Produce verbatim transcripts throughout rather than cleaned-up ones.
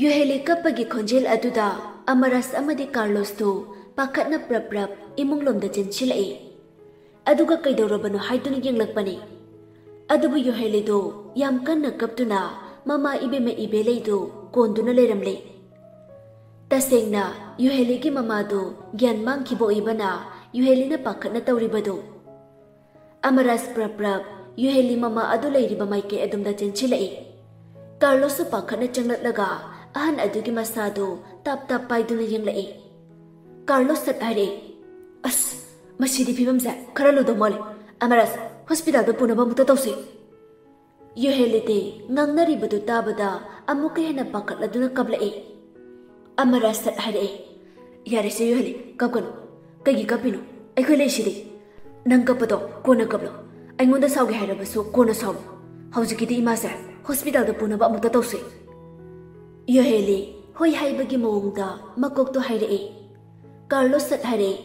ꯌꯨꯍꯦꯂꯤ ꯀꯞꯄꯒꯤ ꯈꯣꯟꯖꯦꯜ ꯑꯗꯨꯗ ꯑꯃꯔꯥꯁ ꯑꯃꯗꯤ ꯀꯥꯔꯂꯣꯁꯇꯨ ꯄꯥꯈꯠꯅ ꯄ꯭ꯔꯞ ꯄ꯭ꯔꯞ ꯏꯃꯨꯡꯂꯣꯝꯗ ꯆꯦꯟꯁꯤꯜꯂꯛꯏ꯫ ꯑꯗꯨꯒ ꯀꯩꯗꯧꯔꯕꯅꯣ ꯍꯥꯏꯗꯨꯅ ꯌꯦꯡꯂꯛꯄꯅꯤ꯫ ꯑꯗꯨꯕꯨ ꯌꯨꯍꯦꯂꯤꯗꯨ ꯌꯥꯝ ꯀꯟꯅ ꯀꯞꯇꯨꯅ ꯃꯃꯥ ꯏꯕꯦꯝꯃ ꯏꯕꯦꯂꯩꯗꯨ ꯀꯣꯟꯗꯨꯅ ꯂꯩꯔꯝꯂꯦ꯫ ꯇꯁꯦꯡꯅ ꯌꯨꯍꯦꯂꯤꯒꯤ ꯃꯃꯥꯗꯨ ꯒ꯭ꯌꯥꯟ ꯃꯥꯡꯈꯤꯕ ꯑꯣꯏꯕꯅ ꯌꯨꯍꯦꯂꯤꯅ ꯄꯥꯈꯠꯅ ꯇꯧꯔꯤꯕꯗꯨ꯫ ꯑꯃꯔꯥꯁ ꯄ꯭ꯔꯞ ꯄ꯭ꯔꯞ ꯌꯨꯍꯦꯂꯤ ꯃꯃꯥ ꯑꯗꯨ ꯂꯩꯔꯤꯕ ꯃꯥꯏꯀꯩ ꯑꯗꯣꯝꯗ ꯆꯦꯟꯁꯤꯜꯂꯛꯏ꯫ ꯀꯥꯔꯂꯣꯁꯁꯨ ꯄꯥꯈꯠꯅ ꯆꯪꯂꯛꯂꯒ ꯑꯍꯟ ꯑꯗꯨꯒꯤ ꯃꯁꯥꯗꯨ ꯇꯥꯞ ꯇꯥꯞ ꯄꯥꯏꯗꯨꯅ ꯌꯦꯡꯂꯛꯏ꯫ ꯀꯥꯔꯂꯣꯁ ꯁꯠ ꯍꯥꯏꯔꯛꯏ, "ꯑꯁ, ꯃꯁꯤꯗꯤ ꯐꯤꯕꯝꯁꯦ ꯈꯔ ꯂꯨꯗꯧ ꯃꯥꯜꯂꯦ꯫ ꯑꯃꯔꯥꯁ, ꯍꯣꯁꯄꯤꯇꯥꯜꯗ ꯄꯨꯅꯕ ꯑꯃꯨꯛꯇ ꯇꯧꯁꯤ꯫" ꯌꯨꯍꯦꯂꯤꯗꯤ ꯉꯥꯡꯅꯔꯤꯕꯗꯨ ꯇꯥꯕꯗ ꯑꯃꯨꯛꯀ ꯍꯦꯟꯅ ꯄꯥꯈꯠꯂꯗꯨꯅ ꯀꯞꯂꯛꯏ꯫ ꯑꯃꯔꯥꯁ ꯁꯠ ꯍꯥꯏꯔꯛꯏ, "ꯌꯥꯔꯦꯁꯦ ꯌꯨꯍꯦꯂꯤ, ꯀꯞꯀꯅꯨ꯫ ꯀꯩꯒꯤ ꯀꯞꯄꯤꯅꯣ? ꯑꯩꯈꯣꯏ ꯂꯩꯁꯤꯗꯤ꯫ ꯅꯪ ꯀꯞꯄꯗꯣ ꯀꯣꯟꯅ ꯀꯞꯂꯣ꯫ ꯑꯩꯉꯣꯟꯗ ꯁꯥꯎꯒꯦ ꯍꯥꯏꯔꯕꯁꯨ ꯀꯣꯟꯅ ꯁꯥꯎꯔꯣ꯫ ꯍꯧꯖꯤꯛꯀꯤꯗꯤ ꯏꯃꯥꯁꯦ ꯍꯣꯁꯄꯤꯇꯥꯜꯗ ꯄꯨꯅꯕ ꯑꯃꯨꯛꯇ ꯇꯧꯁꯤ꯫" ꯌꯨꯍꯦꯂꯤ ꯍꯣꯏ ꯍꯥꯏꯕꯒꯤ ꯃꯑꯣꯡꯗ ꯃꯀꯣꯛꯇꯣ ꯍꯥꯏꯔꯛꯏ꯫ ꯀꯥꯔꯂꯣꯁ ꯁꯠ ꯍꯥꯏꯔꯛꯏ,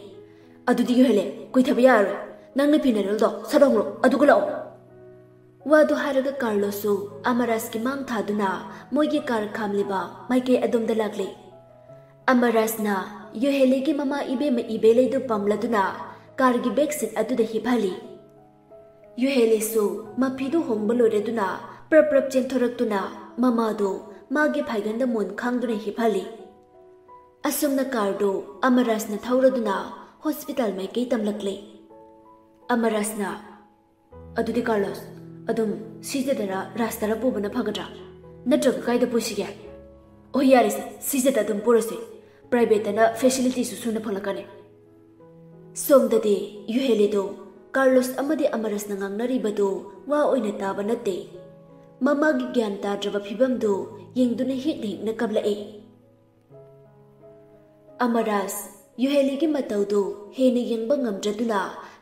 "ꯑꯗꯨꯗꯤ ꯌꯨꯍꯦꯂꯤ, ꯀꯨꯏꯊꯕ ꯌꯥꯔꯔꯣꯏ꯫ ꯅꯪꯅ ꯐꯤꯅꯔꯦꯜꯗꯣ ꯁꯠ ꯍꯣꯡꯂꯣ, ꯑꯗꯨꯒ ꯂꯥꯛꯑꯣ꯫" ꯋꯥꯗꯨ ꯍꯥꯏꯔꯒ ꯀꯥꯔꯂꯣꯁꯁꯨ ꯑꯃꯔꯥꯁꯀꯤ ꯃꯥꯡ ꯊꯥꯗꯨꯅ ꯃꯣꯏꯒꯤ ꯀꯥꯔ ꯈꯥꯝꯂꯤꯕ ꯃꯥꯏꯀꯩ ꯑꯗꯣꯝꯗ ꯂꯥꯛꯂꯤ꯫ ꯑꯃꯔꯥꯁꯅ ꯌꯨꯍꯦꯂꯤꯒꯤ ꯃꯃꯥ ꯏꯕꯦꯝꯃ ꯏꯕꯦꯂꯩꯗꯨ ꯄꯝꯂꯗꯨꯅ ꯀꯥꯔꯒꯤ ꯕꯦꯛ ꯁꯤꯠ ꯑꯗꯨꯗ ꯍꯤꯞꯍꯜꯂꯤ꯫ ꯌꯨꯍꯦꯂꯤꯁꯨ ꯃꯐꯤꯗꯨ ꯍꯣꯡꯕ ꯂꯣꯏꯔꯗꯨꯅ ꯄ꯭ꯔꯞ ꯄ꯭ꯔꯞ ꯆꯦꯟꯊꯣꯔꯛꯇꯨꯅ ꯃꯃꯥꯗꯨ ꯃꯥꯒꯤ ꯐꯥꯏꯒꯟꯗ ꯃꯣꯟ ꯈꯥꯡꯗꯨꯅ ꯍꯤꯞꯍꯜꯂꯤ꯫ ꯑꯁꯨꯝꯅ ꯀꯥꯔꯗꯨ ꯑꯃꯔꯥꯁꯅ ꯊꯧꯔꯗꯨꯅ ꯍꯣꯁꯄꯤꯇꯥꯜ ꯃꯥꯏꯀꯩ ꯇꯝꯂꯛꯂꯦ꯫ ꯑꯃꯔꯥꯁꯅ, "ꯑꯗꯨꯗꯤ ꯀꯥꯔꯂꯣꯁ, ꯑꯗꯨꯝ ꯁꯤꯖꯗꯔ ꯔꯥꯁꯇꯔ ꯄꯨꯕꯅ ꯐꯒꯗ꯭ꯔꯥ? ꯅꯠꯇ꯭ꯔꯒ ꯀꯥꯏꯗ ꯄꯨꯁꯤꯒꯦ?" "ꯑꯣ, ꯌꯥꯔꯦꯁꯦ, ꯁꯤꯖꯗ ꯑꯗꯨꯝ ꯄꯨꯔꯁꯤ꯫ ꯄ꯭ꯔꯥꯏꯚꯦꯠꯇꯅ ꯐꯦꯁꯤꯂꯤꯇꯤꯁꯨ ꯁꯨꯅ ꯐꯪꯂꯛꯀꯅꯤ꯫" ꯁꯣꯝꯗꯗꯤ ꯌꯨꯍꯦꯂꯤꯗꯨ ꯀꯥꯔꯂꯣꯁ ꯑꯃꯗꯤ ꯑꯃꯔꯁꯅ ꯉꯥꯡꯅꯔꯤꯕꯗꯨ ꯋꯥ ꯑꯣꯏꯅ ꯇꯥꯕ ꯅꯠꯇꯦ꯫ ꯃꯃꯥꯒꯤ ꯒ꯭ꯌꯥꯟ ꯇꯥꯗ꯭ꯔꯕ ꯐꯤꯕꯝꯗꯨ ꯌꯦꯡꯗꯨꯅ ꯍꯤꯛꯅ ꯍꯤꯛꯅ ꯀꯞꯂꯛꯏ꯫ ꯑꯃꯔꯥꯁ ꯌꯨꯍꯦꯂꯤꯒꯤ ꯃꯇꯧꯗꯨ ꯍꯦꯟꯅ ꯌꯦꯡꯕ ꯉꯝꯗ꯭ꯔꯗꯨꯅ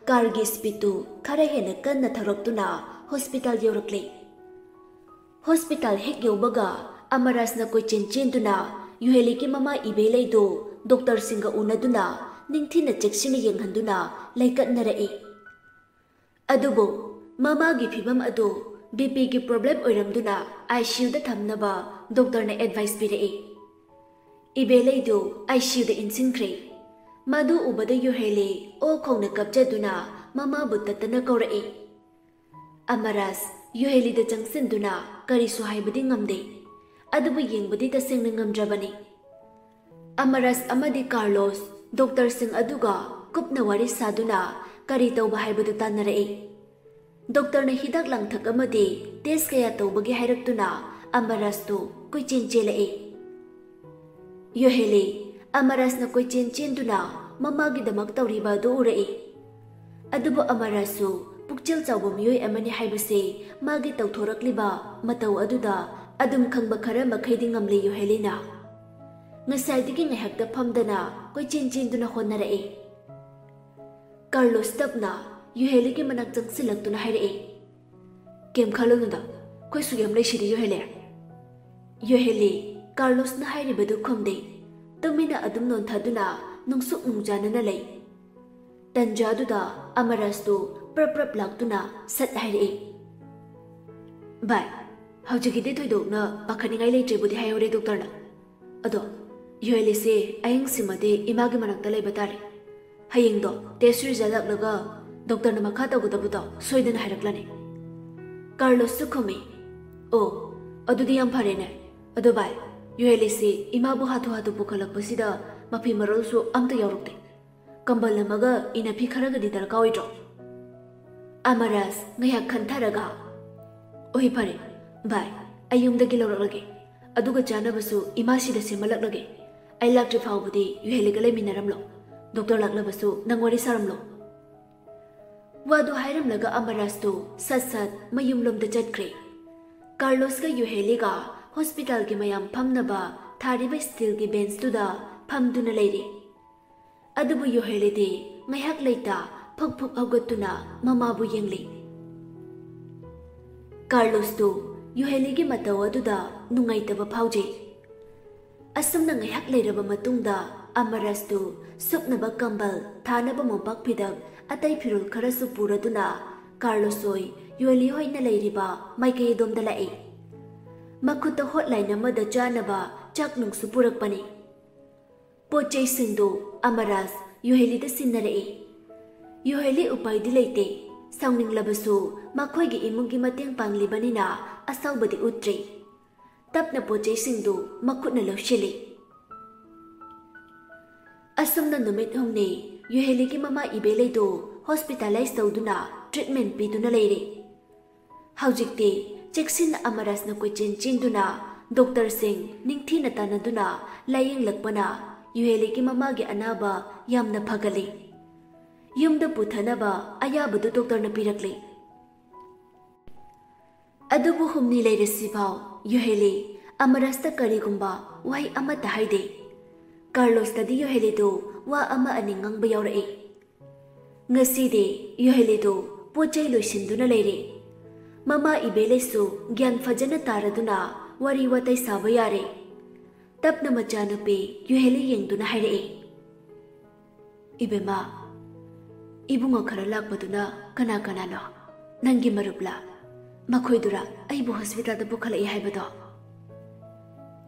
ꯀꯥꯔꯒꯤ ꯁ꯭ꯄꯤꯗꯇꯨ ꯈꯔ ꯍꯦꯟꯅ ꯀꯟꯅ ꯊꯧꯔꯛꯇꯨꯅ ꯍꯣꯁꯄꯤꯇꯥꯜ ꯌꯧꯔꯛꯂꯦ꯫ ꯍꯣꯁꯄꯤꯇꯥꯜ ꯍꯦꯛ ꯌꯧꯕꯒ ꯑꯃꯔꯥꯁꯅ ꯀꯣꯏꯆꯦꯟ ꯆꯦꯟꯗꯨꯅ ꯌꯨꯍꯦꯂꯤꯒꯤ ꯃꯃꯥ ꯏꯕꯦꯂꯩꯗꯨ ꯗꯣꯛꯇꯔꯁꯤꯡꯒ ꯎꯅꯗꯨꯅ ꯅꯤꯡꯊꯤꯅ ꯆꯦꯛꯁꯤꯟꯅ ꯌꯦꯡꯍꯟꯗꯨꯅ ꯂꯩꯀꯠꯅꯔꯛꯏ꯫ ꯑꯗꯨꯕꯨ ꯃꯃꯥꯒꯤ ꯐꯤꯕꯝ ꯑꯗꯨ ꯕꯤ ꯄꯤꯒꯤ ꯄ꯭ꯔꯣꯕ꯭ꯂꯦꯝ ꯑꯣꯏꯔꯝꯗꯨꯅ ꯑꯥꯏ ꯁꯤ ꯌꯨꯗ ꯊꯝꯅꯕ ꯗꯣꯛꯇꯔꯅ ꯑꯦꯗꯚꯥꯏꯁ ꯄꯤꯔꯛꯏ꯫ ꯏꯕꯦꯂꯩꯗꯨ ꯑꯥꯏ ꯁꯤ ꯌꯨꯗ ꯏꯟꯁꯤꯟꯈ꯭ꯔꯦ꯫ ꯃꯗꯨ ꯎꯕꯗ ꯌꯨꯍꯦꯂꯤ ꯑꯣ ꯈꯣꯡꯅ ꯀꯞꯆꯗꯨꯅ ꯃꯃꯥꯕꯨ ꯇꯠꯇꯅ ꯀꯧꯔꯛꯏ꯫ ꯑꯃꯔꯥꯖ ꯌꯨꯍꯦꯂꯤꯗ ꯆꯪꯁꯤꯟꯗꯨꯅ ꯀꯔꯤꯁꯨ ꯍꯥꯏꯕꯗꯤ ꯉꯝꯗꯦ, ꯑꯗꯨꯕꯨ ꯌꯦꯡꯕꯗꯤ ꯇꯁꯦꯡꯅ ꯉꯝꯗ꯭ꯔꯕꯅꯤ꯫ ꯑꯃꯔꯥꯖ ꯑꯃꯗꯤ ꯀꯥꯔꯂꯣꯁ ꯗꯣꯛꯇꯔꯁꯤꯡ ꯑꯗꯨꯒ ꯀꯨꯞꯅ ꯋꯥꯔꯤ ꯁꯥꯗꯨꯅ ꯀꯔꯤ ꯇꯧꯕ ꯍꯥꯏꯕꯗꯨ ꯇꯥꯟꯅꯔꯛꯏ꯫ ꯗꯣꯛꯇꯔꯅ ꯍꯤꯗꯥꯛ ꯂꯥꯡꯊꯛ ꯑꯃꯗꯤ ꯇꯦꯁ ꯀꯌꯥ ꯇꯧꯕꯒꯤ ꯍꯥꯏꯔꯛꯇꯨꯅ ꯑꯃꯔꯥꯖꯇꯨ ꯀꯣꯏꯆꯦꯟ ꯆꯦꯜꯂꯛꯏ꯫ ꯌꯨꯍꯦꯂꯤ ꯑꯃꯔꯥꯖꯅ ꯀꯣꯏꯆꯦꯟ ꯆꯦꯟꯗꯨꯅ ꯃꯃꯥꯒꯤꯗꯃꯛ ꯇꯧꯔꯤꯕ ꯑꯗꯨ ꯎꯔꯛꯏ꯫ ꯑꯗꯨꯕꯨ ꯑꯃꯔꯥꯖꯁꯨ ꯄꯨꯛꯆꯦꯜ ꯆꯥꯎꯕ ꯃꯤꯑꯣꯏ ꯑꯃꯅꯤ ꯍꯥꯏꯕꯁꯤ ꯃꯥꯒꯤ ꯇꯧꯊꯣꯔꯛꯂꯤꯕ ꯃꯇꯧ ꯑꯗꯨꯗ ꯑꯗꯨꯝ ꯈꯪꯕ ꯈꯔ ꯃꯈꯩꯗꯤ ꯉꯝꯂꯤ ꯌꯨꯍꯦꯂꯤꯅ꯫ ꯉꯁꯥꯏꯗꯒꯤ ꯉꯥꯏꯍꯥꯛꯇ ꯐꯝꯗꯅ ꯀꯣꯏꯆꯦꯟ ꯆꯦꯟꯗꯨꯅ ꯍꯣꯠꯅꯔꯛꯏ꯫ ꯀꯥꯔꯂꯣꯁ ꯇꯞꯅ ꯌꯨꯍꯦꯂꯤꯒꯤ ꯃꯅꯥꯛ ꯆꯪꯁꯤꯜꯂꯛꯇꯨꯅ ꯍꯥꯏꯔꯛꯏ, "ꯀꯩꯝ ꯈꯜꯂꯨꯅꯨꯗ, ꯑꯩꯈꯣꯏ ꯁꯨꯛꯌꯥꯝ ꯂꯩꯁꯤꯗꯤ ꯌꯨꯍꯦꯂꯤ꯫" ꯌꯨꯍꯦꯂꯤ ꯀꯥꯔꯂꯣꯁꯅ ꯍꯥꯏꯔꯤꯕꯗꯨ ꯈꯨꯝꯗꯦ꯫ ꯇꯨꯃꯤꯟꯅ ꯑꯗꯨꯝ ꯅꯣꯟꯊꯗꯨꯅ ꯅꯨꯡꯁꯨꯛ ꯅꯨꯡꯖꯥꯅꯅ ꯂꯩ꯫ ꯇꯟꯖꯥꯗꯨꯗ ꯑꯃꯔꯥꯖꯇꯨ ꯄ꯭ꯔꯞ ꯄ꯭ꯔꯞ ꯂꯥꯛꯇꯨꯅ ꯁꯠ ꯍꯥꯏꯔꯛꯏ, "ꯚꯥꯏ, ꯍꯧꯖꯤꯛꯀꯤꯗꯤ ꯊꯣꯏꯗꯣꯛꯅ ꯄꯥꯈꯠꯅꯤꯡꯉꯥꯏ ꯂꯩꯇ꯭ꯔꯦꯕꯨꯗꯤ ꯍꯥꯏꯍꯧꯔꯦ ꯗꯣꯛꯇꯔꯅ꯫ ꯑꯗꯣ ꯌꯨꯍꯦꯂꯤꯁꯦ ꯑꯍꯤꯡꯁꯤꯃꯗꯤ ꯏꯃꯥꯒꯤ ꯃꯅꯥꯛꯇ ꯂꯩꯕ ꯇꯥꯔꯦ꯫ ꯍꯌꯦꯡꯗꯣ ꯇꯦꯁ ꯔꯤꯖꯜ ꯂꯥꯛꯂꯒ ꯗꯣꯛꯇꯔꯅ ꯃꯈꯥ ꯇꯧꯒꯗꯕꯗꯣ ꯁꯣꯏꯗꯅ ꯍꯥꯏꯔꯛꯂꯅꯤ꯫" ꯀꯥꯔꯂꯣꯁꯁꯨ ꯈꯨꯝꯃꯤ, "ꯑꯣ, ꯑꯗꯨꯗꯤ ꯌꯥꯝ ꯐꯔꯦꯅꯦ꯫ ꯑꯗꯣ ꯚꯥꯏ, ꯌꯨꯍꯦꯂꯤꯁꯤ ꯏꯃꯥꯕꯨ ꯍꯥꯊꯨ ꯍꯥꯊꯨ ꯄꯨꯈꯠꯂꯛꯄꯁꯤꯗ ꯃꯐꯤ ꯃꯔꯣꯜꯁꯨ ꯑꯝꯇ ꯌꯥꯎꯔꯛꯇꯦ꯫ ꯀꯝꯕꯜ ꯑꯃꯒ ꯏꯅꯐꯤ ꯈꯔꯒꯗꯤ ꯗꯔꯀꯥꯔ ꯑꯣꯏꯗ꯭ꯔꯣ?" ꯑꯃꯔꯥꯖ ꯉꯥꯏꯍꯥꯛ ꯈꯟꯊꯔꯒ, "ꯑꯣꯏ ꯐꯔꯦ ꯚꯥꯏ, ꯑꯩ ꯌꯨꯝꯗꯒꯤ ꯂꯧꯔꯛꯂꯒꯦ꯫ ꯑꯗꯨꯒ ꯆꯥꯅꯕꯁꯨ ꯏꯃꯥꯁꯤꯗ ꯁꯦꯝꯍꯜꯂꯛꯂꯒꯦ꯫ ꯑꯩ ꯂꯥꯛꯇ꯭ꯔꯤ ꯐꯥꯎꯕꯗꯤ ꯌꯨꯍꯦꯂꯤꯒ ꯂꯩꯃꯤꯟꯅꯔꯝꯂꯣ꯫ ꯗꯣꯛꯇꯔ ꯂꯥꯛꯂꯕꯁꯨ ꯅꯪ ꯋꯥꯔꯤ ꯁꯥꯔꯝꯂꯣ꯫" ꯋꯥꯗꯨ ꯍꯥꯏꯔꯝꯂꯒ ꯑꯃꯔꯥꯖꯇꯨ ꯁꯠ ꯁꯠ ꯃꯌꯨꯝꯂꯣꯝꯗ ꯆꯠꯈ꯭ꯔꯦ꯫ ꯀꯥꯔꯂꯣꯁꯀ ꯌꯨꯍꯦꯂꯤꯒ ꯍꯣꯁꯄꯤꯇꯥꯜꯒꯤ ꯃꯌꯥꯝ ꯐꯝꯅꯕ ꯊꯥꯔꯤꯕ ꯁ꯭ꯇꯤꯜꯒꯤ ꯕꯦꯟꯁꯇꯨꯗ ꯐꯝꯗꯨꯅ ꯂꯩꯔꯤ꯫ ꯑꯗꯨꯕꯨ ꯌꯨꯍꯦꯂꯤꯗꯤ ꯉꯥꯏꯍꯥꯛ ꯂꯩꯇ ꯐꯛ ꯐꯛ ꯍꯧꯒꯠꯇꯨꯅ ꯃꯃꯥꯕꯨ ꯌꯦꯡꯂꯤ꯫ ꯀꯥꯔꯂꯣꯁꯇꯨ ꯌꯨꯍꯦꯂꯤꯒꯤ ꯃꯇꯧ ꯑꯗꯨꯗ ꯅꯨꯡꯉꯥꯏꯇꯕ ꯐꯥꯎꯖꯩ꯫ ꯑꯁꯨꯝꯅ ꯉꯥꯏꯍꯥꯛ ꯂꯩꯔꯕ ꯃꯇꯨꯡꯗ ꯑꯃꯔꯥꯖꯇꯨ ꯁꯨꯞꯅꯕ ꯀꯝꯕꯜ, ꯊꯥꯅꯕ ꯃꯣꯝꯄꯥꯛ ꯐꯤꯗꯛ, ꯑꯇꯩ ꯐꯤꯔꯣꯜ ꯈꯔꯁꯨ ꯄꯨꯔꯗꯨꯅ ꯀꯥꯔꯂꯣꯁ ꯍꯣꯏ ꯌꯣꯍꯦꯂꯤ ꯍꯣꯏꯅ ꯂꯩꯔꯤꯕ ꯃꯥꯏꯀꯩ ꯑꯗꯣꯝꯗ ꯂꯥꯛꯏ꯫ ꯃꯈꯨꯠꯇ ꯍꯣꯠꯂꯥꯏꯟ ꯑꯃꯗ ꯆꯥꯅꯕ ꯆꯥꯛ ꯅꯨꯡꯁꯨ ꯄꯨꯔꯛꯄꯅꯤ꯫ ꯄꯣꯠ ꯆꯩꯁꯤꯡꯗꯨ ꯑꯃꯔꯥꯖ ꯌꯣꯍꯦꯂꯤꯗ ꯁꯤꯟꯅꯔꯛꯏ꯫ ꯌꯣꯍꯦꯂꯤ ꯎꯄꯥꯏꯗꯤ ꯂꯩꯇꯦ꯫ ꯁꯥꯎꯅꯤꯡꯂꯕꯁꯨ ꯃꯈꯣꯏꯒꯤ ꯏꯃꯨꯡꯒꯤ ꯃꯇꯦꯡ ꯄꯥꯡꯂꯤꯕꯅꯤꯅ ꯑꯁꯥꯎꯕꯗꯤ ꯎꯠꯇ꯭ꯔꯤ꯫ ꯇꯞꯅ ꯄꯣꯠ ꯆꯩꯁꯤꯡꯗꯨ ꯃꯈꯨꯠꯅ ꯂꯧꯁꯤꯜꯂꯤ꯫ ꯑꯁꯨꯝꯅ ꯅꯨꯃꯤꯠ ꯍꯨꯝꯅꯤ ꯌꯨꯍꯦꯂꯤꯒꯤ ꯃꯃꯥ ꯏꯕꯦꯂꯩꯗꯨ ꯍꯣꯁꯄꯤꯇꯥꯂꯥꯏꯖ ꯇꯧꯗꯨꯅ ꯇ꯭ꯔꯤꯠꯃꯦꯟ ꯄꯤꯗꯨꯅ ꯂꯩꯔꯤ꯫ ꯍꯧꯖꯤꯛꯇꯤ ꯆꯦꯛꯁꯤꯟꯅ ꯑꯃꯔꯥꯖꯅ ꯀꯣꯏꯆꯦꯟ ꯆꯦꯟꯗꯨꯅ ꯗꯣꯛꯇꯔꯁꯤꯡ ꯅꯤꯡꯊꯤꯅ ꯇꯥꯟꯅꯗꯨꯅ ꯂꯥꯌꯦꯡꯂꯛꯄꯅ ꯌꯨꯍꯦꯂꯤꯒꯤ ꯃꯃꯥꯒꯤ ꯑꯅꯥꯕ ꯌꯥꯝꯅ ꯐꯒꯠꯂꯤ꯫ ꯌꯨꯝꯗ ꯄꯨꯊꯅꯕ ꯑꯌꯥꯕꯗꯨ ꯗꯣꯛꯇꯔꯅ ꯄꯤꯔꯛꯂꯤ꯫ ꯑꯗꯨꯕꯨ ꯍꯨꯝꯅꯤ ꯂꯩꯔꯁꯤꯐꯥꯎ ꯌꯨꯍꯦꯂꯤ ꯑꯃꯔꯥꯖꯇ ꯀꯔꯤꯒꯨꯝꯕ ꯋꯥꯍꯩ ꯑꯃꯠꯇ ꯍꯥꯏꯗꯦ꯫ ꯀꯥꯔꯂꯣꯁꯇꯗꯤ ꯌꯨꯍꯦꯂꯤꯗꯨ ꯋꯥ ꯑꯃ ꯑꯅꯤ ꯉꯥꯡꯕ ꯌꯥꯎꯔꯛꯏ꯫ ꯉꯁꯤꯗꯤ ꯌꯨꯍꯦꯂꯤꯗꯨ ꯄꯣꯠ ꯆꯩ ꯂꯣꯏꯁꯤꯟꯗꯨꯅ ꯂꯩꯔꯦ꯫ ꯃꯃꯥ ꯏꯕꯦꯂꯩꯁꯨ ꯒ꯭ꯌꯥꯟ ꯐꯖꯅ ꯇꯥꯔꯗꯨꯅ ꯋꯥꯔꯤ ꯋꯥꯇꯥꯏ ꯁꯥꯕ ꯌꯥꯔꯦ꯫ ꯇꯞꯅ ꯃꯆꯥꯅꯨꯄꯤ ꯌꯨꯍꯦꯂꯤ ꯌꯦꯡꯗꯨꯅ ꯍꯥꯏꯔꯛꯏ, "ꯏꯕꯦꯝꯃ, ꯏꯕꯨꯡꯉꯣ ꯈꯔ ꯂꯥꯛꯄꯗꯨꯅ ꯀꯅꯥ ꯀꯅꯥꯅꯣ? ꯅꯪꯒꯤ ꯃꯔꯨꯞꯂꯥ? ꯃꯈꯣꯏꯗꯨꯔ ꯑꯩꯕꯨ ꯍꯣꯁꯄꯤꯇꯥꯜꯗ ꯄꯨꯈꯠꯂꯛꯏ ꯍꯥꯏꯕꯗꯣ?"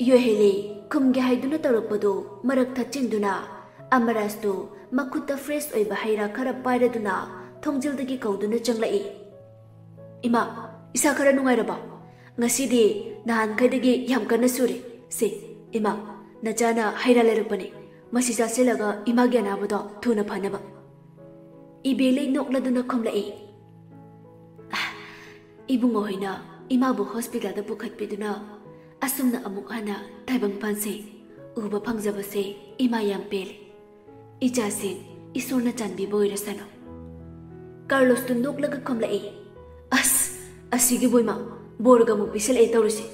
ꯌꯨꯍꯦꯂꯤ ꯈꯨꯝꯒꯦ ꯍꯥꯏꯗꯨꯅ ꯇꯧꯔꯛꯄꯗꯨ ꯃꯔꯛ ꯊꯠꯆꯤꯟꯗꯨꯅ ꯑꯃꯔꯥꯖꯇꯨ ꯃꯈꯨꯠꯇ ꯐ꯭ꯔꯦꯁ ꯑꯣꯏꯕ ꯍꯩ ꯔꯥ ꯈꯔ ꯄꯥꯏꯔꯗꯨꯅ ꯊꯣꯡꯖꯤꯜꯗꯒꯤ ꯀꯧꯗꯨꯅ ꯆꯪꯂꯛꯏ꯫ "ꯏꯃꯥ, ꯏꯁꯥ ꯈꯔ ꯅꯨꯡꯉꯥꯏꯔꯕꯣ? ꯉꯁꯤꯗꯤ ꯅꯍꯥꯟꯈꯩꯗꯒꯤ ꯌꯥꯝ ꯀꯟꯅ ꯁꯨꯔꯦ꯫ ꯁꯦ, ꯏꯃꯥ, ꯅꯆꯥꯅ ꯍꯩ ꯔꯥ ꯂꯩꯔꯛꯄꯅꯦ꯫ ꯃꯁꯤ ꯆꯥꯁꯤꯜꯂꯒ ꯏꯃꯥꯒꯤ ꯑꯅꯥꯕꯗꯣ ꯊꯨꯅ ꯐꯅꯕ꯫" ꯏꯕꯦꯂꯩ ꯅꯣꯛꯂꯗꯨꯅ ꯈꯨꯝꯂꯛꯏ, "ꯑꯥ, ꯏꯕꯨꯡꯉꯣ ꯍꯣꯏꯅ ꯏꯃꯥꯕꯨ ꯍꯣꯁꯄꯤꯇꯥꯜꯗ ꯄꯨꯈꯠꯄꯤꯗꯨꯅ ꯑꯁꯨꯝꯅ ꯑꯃꯨꯛ ꯍꯟꯅ ꯇꯥꯏꯕꯪ ꯄꯥꯟꯁꯦ ꯎꯕ ꯐꯪꯖꯕꯁꯦ ꯏꯃꯥ ꯌꯥꯝ ꯄꯦꯜꯂꯦ꯫ ꯏꯆꯥꯁꯤꯡ ꯏꯁꯣꯔꯅ ꯆꯥꯟꯕꯤꯕ ꯑꯣꯏꯔꯁꯅꯨ꯫" ꯀꯥꯔꯂꯣꯁꯇꯨ ꯅꯣꯛꯂꯒ ꯈꯨꯝꯂꯛꯏ, "ꯑꯁ, ꯑꯁꯤꯒꯤꯕꯨ ꯏꯃꯥ, ꯕꯣꯔꯒ ꯑꯃꯨꯛ ꯄꯤꯁꯜꯂꯛꯑꯦ ꯇꯧꯔꯤꯁꯦ꯫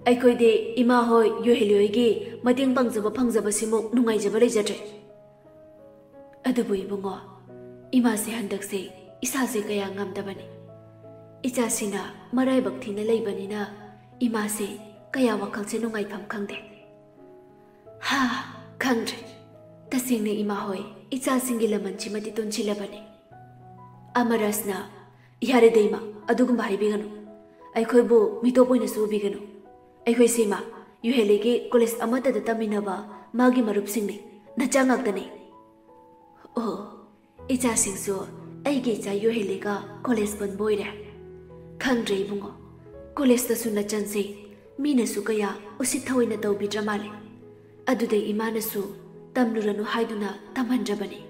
ꯑꯩꯈꯣꯏꯗꯤ ꯏꯃꯥ ꯍꯣꯏ, ꯌꯨꯍꯦꯂꯤ ꯍꯣꯏꯒꯤ ꯃꯇꯦꯡ ꯄꯥꯡꯖꯕ ꯐꯪꯖꯕꯁꯤꯃꯨꯛ ꯅꯨꯡꯉꯥꯏꯖꯕ ꯂꯩꯖꯗ꯭ꯔꯦ꯫ ꯑꯗꯨꯕꯨ ꯏꯕꯨꯡꯉꯣ, ꯏꯃꯥꯁꯦ ꯍꯟꯗꯛꯁꯦ ꯏꯁꯥꯁꯦ ꯀꯌꯥ ꯉꯝꯗꯕꯅꯤ꯫ ꯏꯆꯥꯁꯤꯅ ꯃꯔꯥꯏꯕꯛ ꯊꯤꯅ ꯂꯩꯕꯅꯤꯅ ꯏꯃꯥꯁꯦ ꯀꯌꯥ ꯋꯥꯈꯜꯁꯦ ꯅꯨꯡꯉꯥꯏꯐꯝ ꯈꯪꯗꯦ꯫" "ꯍꯥ, ꯈꯪꯗ꯭ꯔꯦ꯫ ꯇꯁꯦꯡꯅ ꯏꯃꯥ ꯍꯣꯏ, ꯏꯆꯥꯁꯤꯡꯒꯤ ꯂꯃꯟꯁꯤꯃꯗꯤ ꯇꯣꯟꯁꯤꯜꯂꯕꯅꯤ꯫" ꯑꯃꯔꯥꯖꯅ, "ꯌꯥꯔꯦꯗ ꯏꯃꯥ, ꯑꯗꯨꯒꯨꯝꯕ ꯍꯥꯏꯕꯤꯒꯅꯨ꯫ ꯑꯩꯈꯣꯏꯕꯨ ꯃꯤꯇꯣꯞ ꯑꯣꯏꯅꯁꯨ ꯎꯕꯤꯒꯅꯨ꯫ ꯑꯩꯈꯣꯏꯁꯦ ꯏꯃꯥ, ꯌꯨꯍꯦꯂꯤꯒꯤ ꯀꯣꯂꯦꯖ ꯑꯃꯠꯇꯗ ꯇꯝꯃꯤꯟꯅꯕ ꯃꯥꯒꯤ ꯃꯔꯨꯞꯁꯤꯡꯅꯤ, ꯅꯆꯥ ꯉꯥꯛꯇꯅꯤ꯫ ꯑꯣ, ꯏꯆꯥꯁꯤꯡꯁꯨ ꯑꯩꯒꯤ ꯏꯆꯥ ꯌꯨꯍꯦꯂꯤꯒ ꯀꯣꯂꯦꯖ ꯄꯨꯟꯕ ꯑꯣꯏꯔꯦ꯫ ꯈꯪꯗ꯭ꯔꯦ ꯏꯕꯨꯡꯉꯣ, ꯀꯣꯂꯦꯖꯇꯁꯨ ꯅꯆꯟꯁꯦ ꯃꯤꯅꯁꯨ ꯀꯌꯥ ꯎꯁꯤꯠ ꯊꯑꯣꯏꯅ ꯇꯧꯕꯤꯗ꯭ꯔ ꯃꯥꯜꯂꯦ꯫ ꯑꯗꯨꯗ ꯏꯃꯥꯅꯁꯨ ꯇꯝꯂꯨꯔꯅꯨ ꯍꯥꯏꯗꯨꯅ ꯇꯝꯍꯟꯗ꯭ꯔꯕꯅꯤ꯫